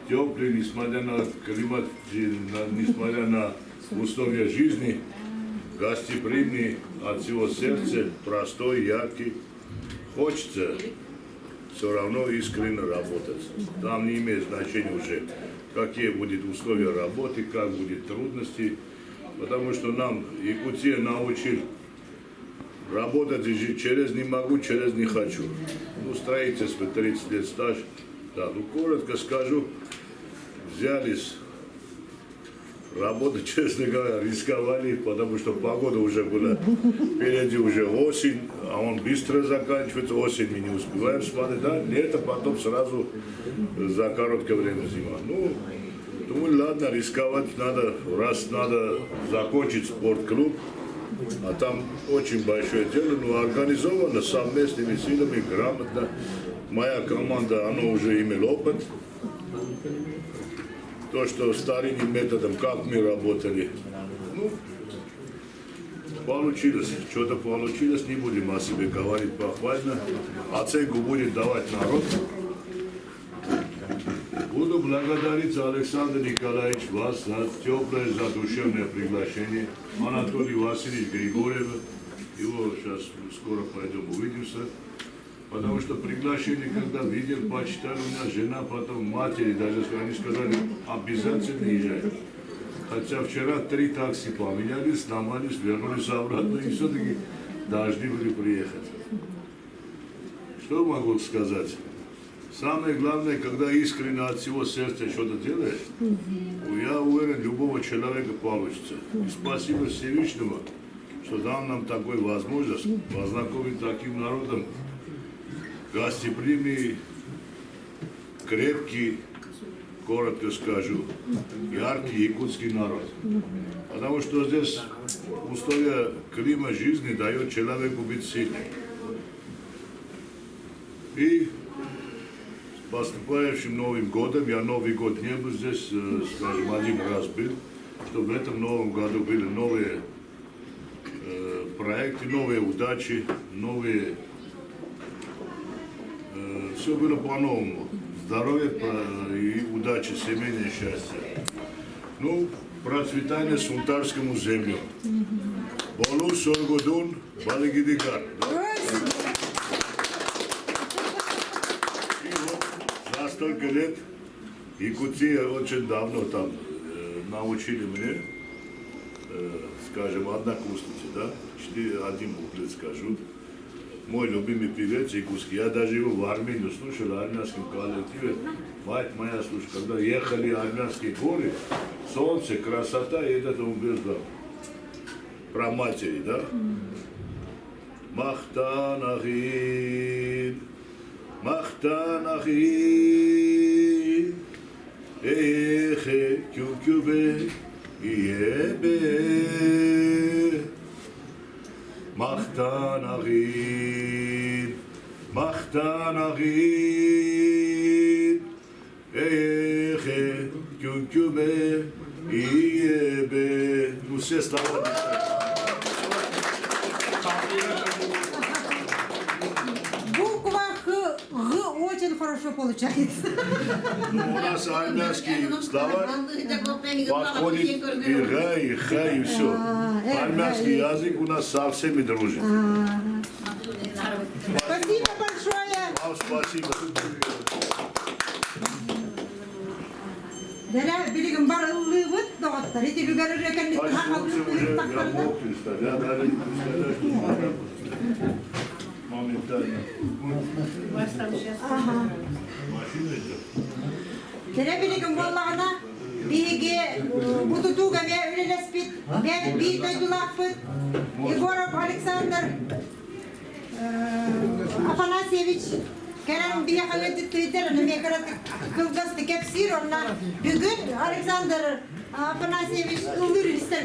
теплый, несмотря на климат, несмотря на условия жизни, гостеприимный от всего сердца, простой, яркий. Хочется все равно искренне работать. Там не имеет значения уже, какие будут условия работы, как будут трудности, потому что нам Якутия научил работать и жить через не могу, через не хочу. Ну, строительство 30 лет стаж. Да, ну, коротко скажу, взялись работать, честно говоря, рисковали, потому что погода уже была, впереди уже осень, а он быстро заканчивается, осень мы не успеваем смотреть, да, лето, потом сразу за короткое время зима. Ну, думаю, ладно, рисковать надо, раз надо закончить спортклуб, а там очень большое дело, но организовано совместными силами, грамотно. Моя команда, она уже имела опыт. То, что старым методом, как мы работали, ну, получилось. Что-то получилось, не будем о себе говорить похвально. Оценку будет давать народ. Буду благодарить Александр Николаевич вас за теплое, за душевное приглашение. Анатолий Васильевич Григорьев, его сейчас скоро пойдем увидимся. Потому что приглашение, когда видел, почитали, у меня жена, потом матери, даже они сказали, обязательно езжай. Хотя вчера три такси поменяли, сломались, вернулись обратно и все-таки должны были приехать. Что могу сказать? Самое главное, когда искренне от всего сердца что-то делаешь, я уверен, любого человека получится. И спасибо Всевышнему, что дал нам такую возможность познакомить таким народом, гостеприимный, крепкий, коротко скажу, яркий якутский народ. Потому что здесь условия клима жизни дает человеку быть сильным. И с поступающим Новым годом, я Новый год не был здесь, скажем, один раз был, чтобы в этом Новом году были новые проекты, новые удачи, новые... Все было по-новому. Здоровье и удачи, семейное счастье. Ну, процветание Сунтарскому землю. Болу Соргодун, Балигидигар. И вот за столько лет Якутия очень давно там научили мне, скажем, однокурсницы, да, один буклет скажу. Мой любимый певец якутский, я даже его в Армению слушал, в армянском коллективе. Мать моя, слушай, когда ехали армянские горы, солнце, красота, и этот он был там, про матери, да? Махтанахин, Махтанахин, эхе, кюкюбе, иебе. Махтанахин, Махтанахин, эхе, кюкюбе, иебе. Ну, все слова. Буква Х, Г очень хорошо получается. Ну, у нас армянские слова подходит и Г, и Х, и все. Армянский язык у нас со всеми дружит. Спасибо большое. Вам спасибо. Дәлә билигин бар ыллыыбыт доҕоттор. Ити бүгәрүрэ кэнниттэн Солнце уже, я мокрый стал. Я даже не представляю, что надо моментально. Машина идет. Дәлә билигин буоллаҕына биһиги бу тутууга эмиэ үлэлэспит, бэйэбит биир дойдулаахпыт Егоров Александр Афанасьевич кэлэн биһиэхэ ыалдьыттыытар, эмиэ кыратык кылгастык кэпсиир онно бүгүн Александр Афанасьевич ыллыыр истэр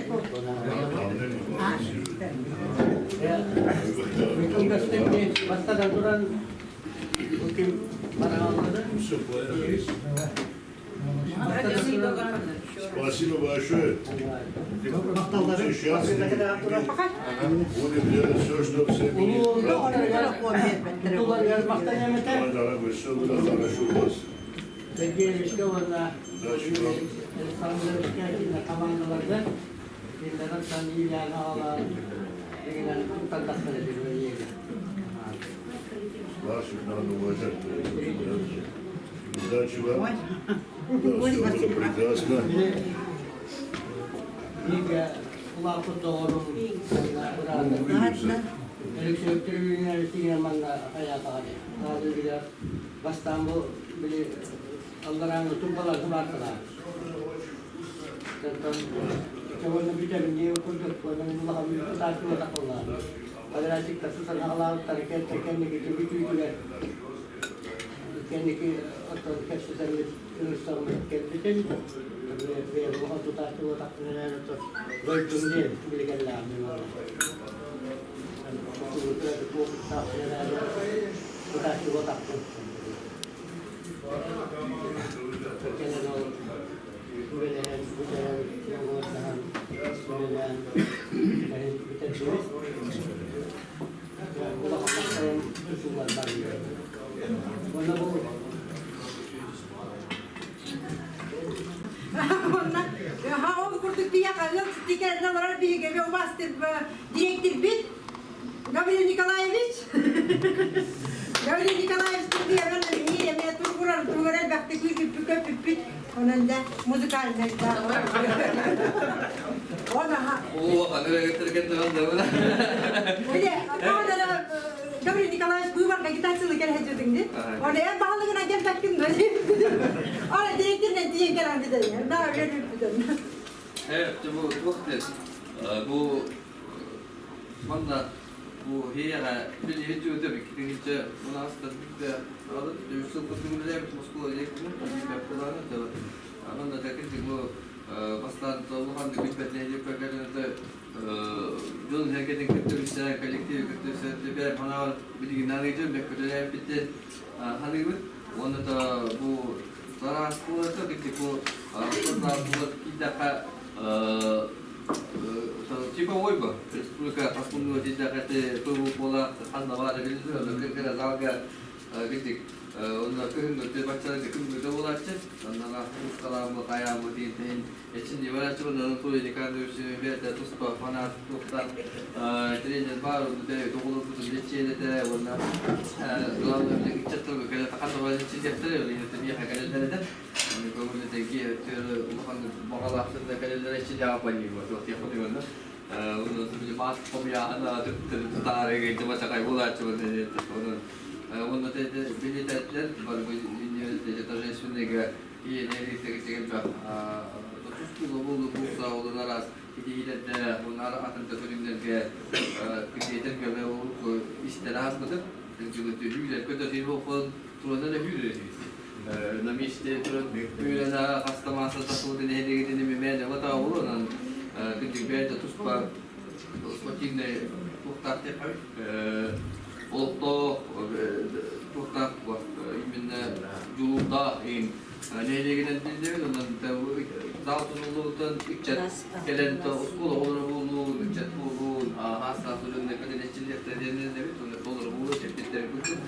Бастатан туран бу барааллары Спасибо большое. Будьте счастливы. Будем делать все, чтобы все были Давай, дорогой, все было хорошо у вас. Сергеевичке уонна Удачи вам. Александровичке командаларга Иллерин сан иилээн аҕалаан дегенен туттан тахсар этилэр Старших надо уважать. Удачи вам. Да, все было прекрасно. Бииргэ улааппыт доҕорум Увидимся. Алексей тиген манна хаятаҕа Наады бастаан бу били алларааңы турбалар баарталар. Чоҕонно бүтэбин дии курдук онон улахан тутааччы тахаллар. Подрядчик тасысан аҕалаабыттар кэнники бүтүүтүгэр кэнники оттон кэпсэтэммит ырыссаммыт кэлбитин бэйэ улахан тутааччы тахтынар дойдум диэн билигеллээҕин тутааччы тахтын. Кэлэн ол үлэлэһэн бүтэрэн оҥордаһан үлэлээн бүтэрдибит. Улахан махталым тутуллар бар. Онно бу Онна ха ол курдук биһиэхэ ыалдьыттыы олорор биһиги убаастыыр директорбит Гаврил Николаевич. Гаврил Николаевич турдуйаран эмиэ эмиэ тургурар тугар элбэхтик үппүт көппүппүт. Онон да музыкальный да. Он аха. О, аны да. Биле, тоҕо Гаврил Николаевич быыбарга агитациялыы кэлэ сылдьыбытыҥ дии. Оны эн баһылыгынан кэлбэккин дуо Ара директорынан тиийэн кэлэн бүтэн. Да, үөрүүппүтэн. Бу туох бу манна бу хиэҕэ билиһи дьүөтэ биккитиҥиччэ мунаастар бүтэ аҕалыт үс сыл курдук үлэлээбит Москва директорын бэппулааны манна такырдык бу бастаан улахан билбэт нэһилиэк дьон сэргэтин кытта билсэ, коллективы кытта билсэ, бэйэм санаабар билигин аныйдым, бэккэ үлэлээбиппиттэн саныыбын. Уонна да бу тараас буолата, кити бу тараас буолат киирдэххэ типовой бу республика хас муннуга тиийдэххэ тыл буола ханна баар билинэр, кыра залга Кырдьык, онно кыһыҥҥы баччаларга күҥҥүтэ буолааччы. Онно ускалааммыт, хайааммыт диэн тэһин эчинни барааччы онно Анатолий Никандрович бэйэтэ туспа фанат туохтан тренер баар, онно бэйэбит оҕолорбутун лечиэлэтэ уонна главное ыччаттарга кэлэ тахан да лечиэлиэхтэрэ, ол иһин миэхэ кэлэллэр этэ. Оны көҥүллэтэргэ улахан баҕалаахтар да кэлэллэр эчи дьаҕа паньыыба туох диэххэ онно. Онно маас хомуйааһына тутаары бачакай буолааччы онон Уонна билитэтилэр бары торжественныйга ийэлэри тустууга буолу буукса олун араас итиилэрдэ уонна атын да көрүҥнэргэ күнүэтэргэ урукку истэр ааспытым түһүүлэр көтө буолхон туран эрэ хүүрэр на месте туран үүрэн хаста мааса тасылды нэһилиэгитин имэмээн эва онон күндүк бэйэтэ туспа спортивный туохтаах диэххэ олохтоох туохтаах именно дьулуурдаах иин нэһилиэгинэн биллэбит онон зал тутуллубутун ыччат кэлэн оскуола оҕолоро буоллун ыччат буоллун аастаах дьоннор кэлэн эчиллиэхтэрэ диэн эрэнэбит уонна толору буолуо чэппиттэр курдук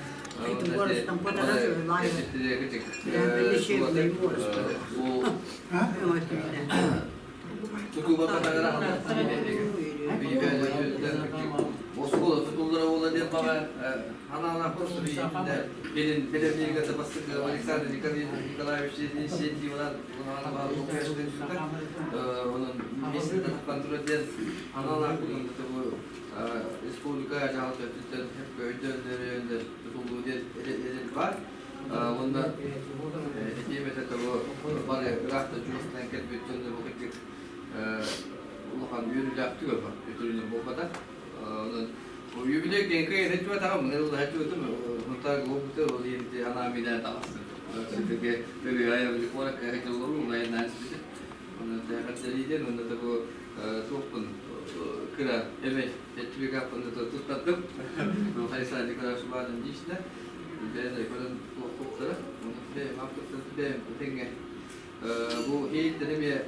Оскуола тутуллара буола диэн баҕа ханаалаах просто билин бэлэмнииргэ бастакы Александр Николаевич Сергеевна онон месяцтан контроль диэн ханаалаах республика дьаһалта өттүттэн өйдөөннөр тутуллуу диэн бар. Уонна этиэм этэ того бары ыраахта чугастан кэлбит дьоннор бу кырдьык улахан үөрүүлээх түгэн бар. Өтөрүнэн буолбата. Онон юбилей кэнкэ этчүбэтаҕым, ыл этчүбэтим, хунтаа глобута ол иһин анаан минээн таҕыстым. Ситиге өрүү айабы куоракка этилору айаннаан испитим. Онон тэхэрдэлииден, онно того туохпун кыра эме сертификаппын туттардым. Александр Николаевич Иванович лично бэйэ көрөн туохтуктара. Оны бэйэм автордан бэйэм тэҥҥэ бу хейттен эмиэ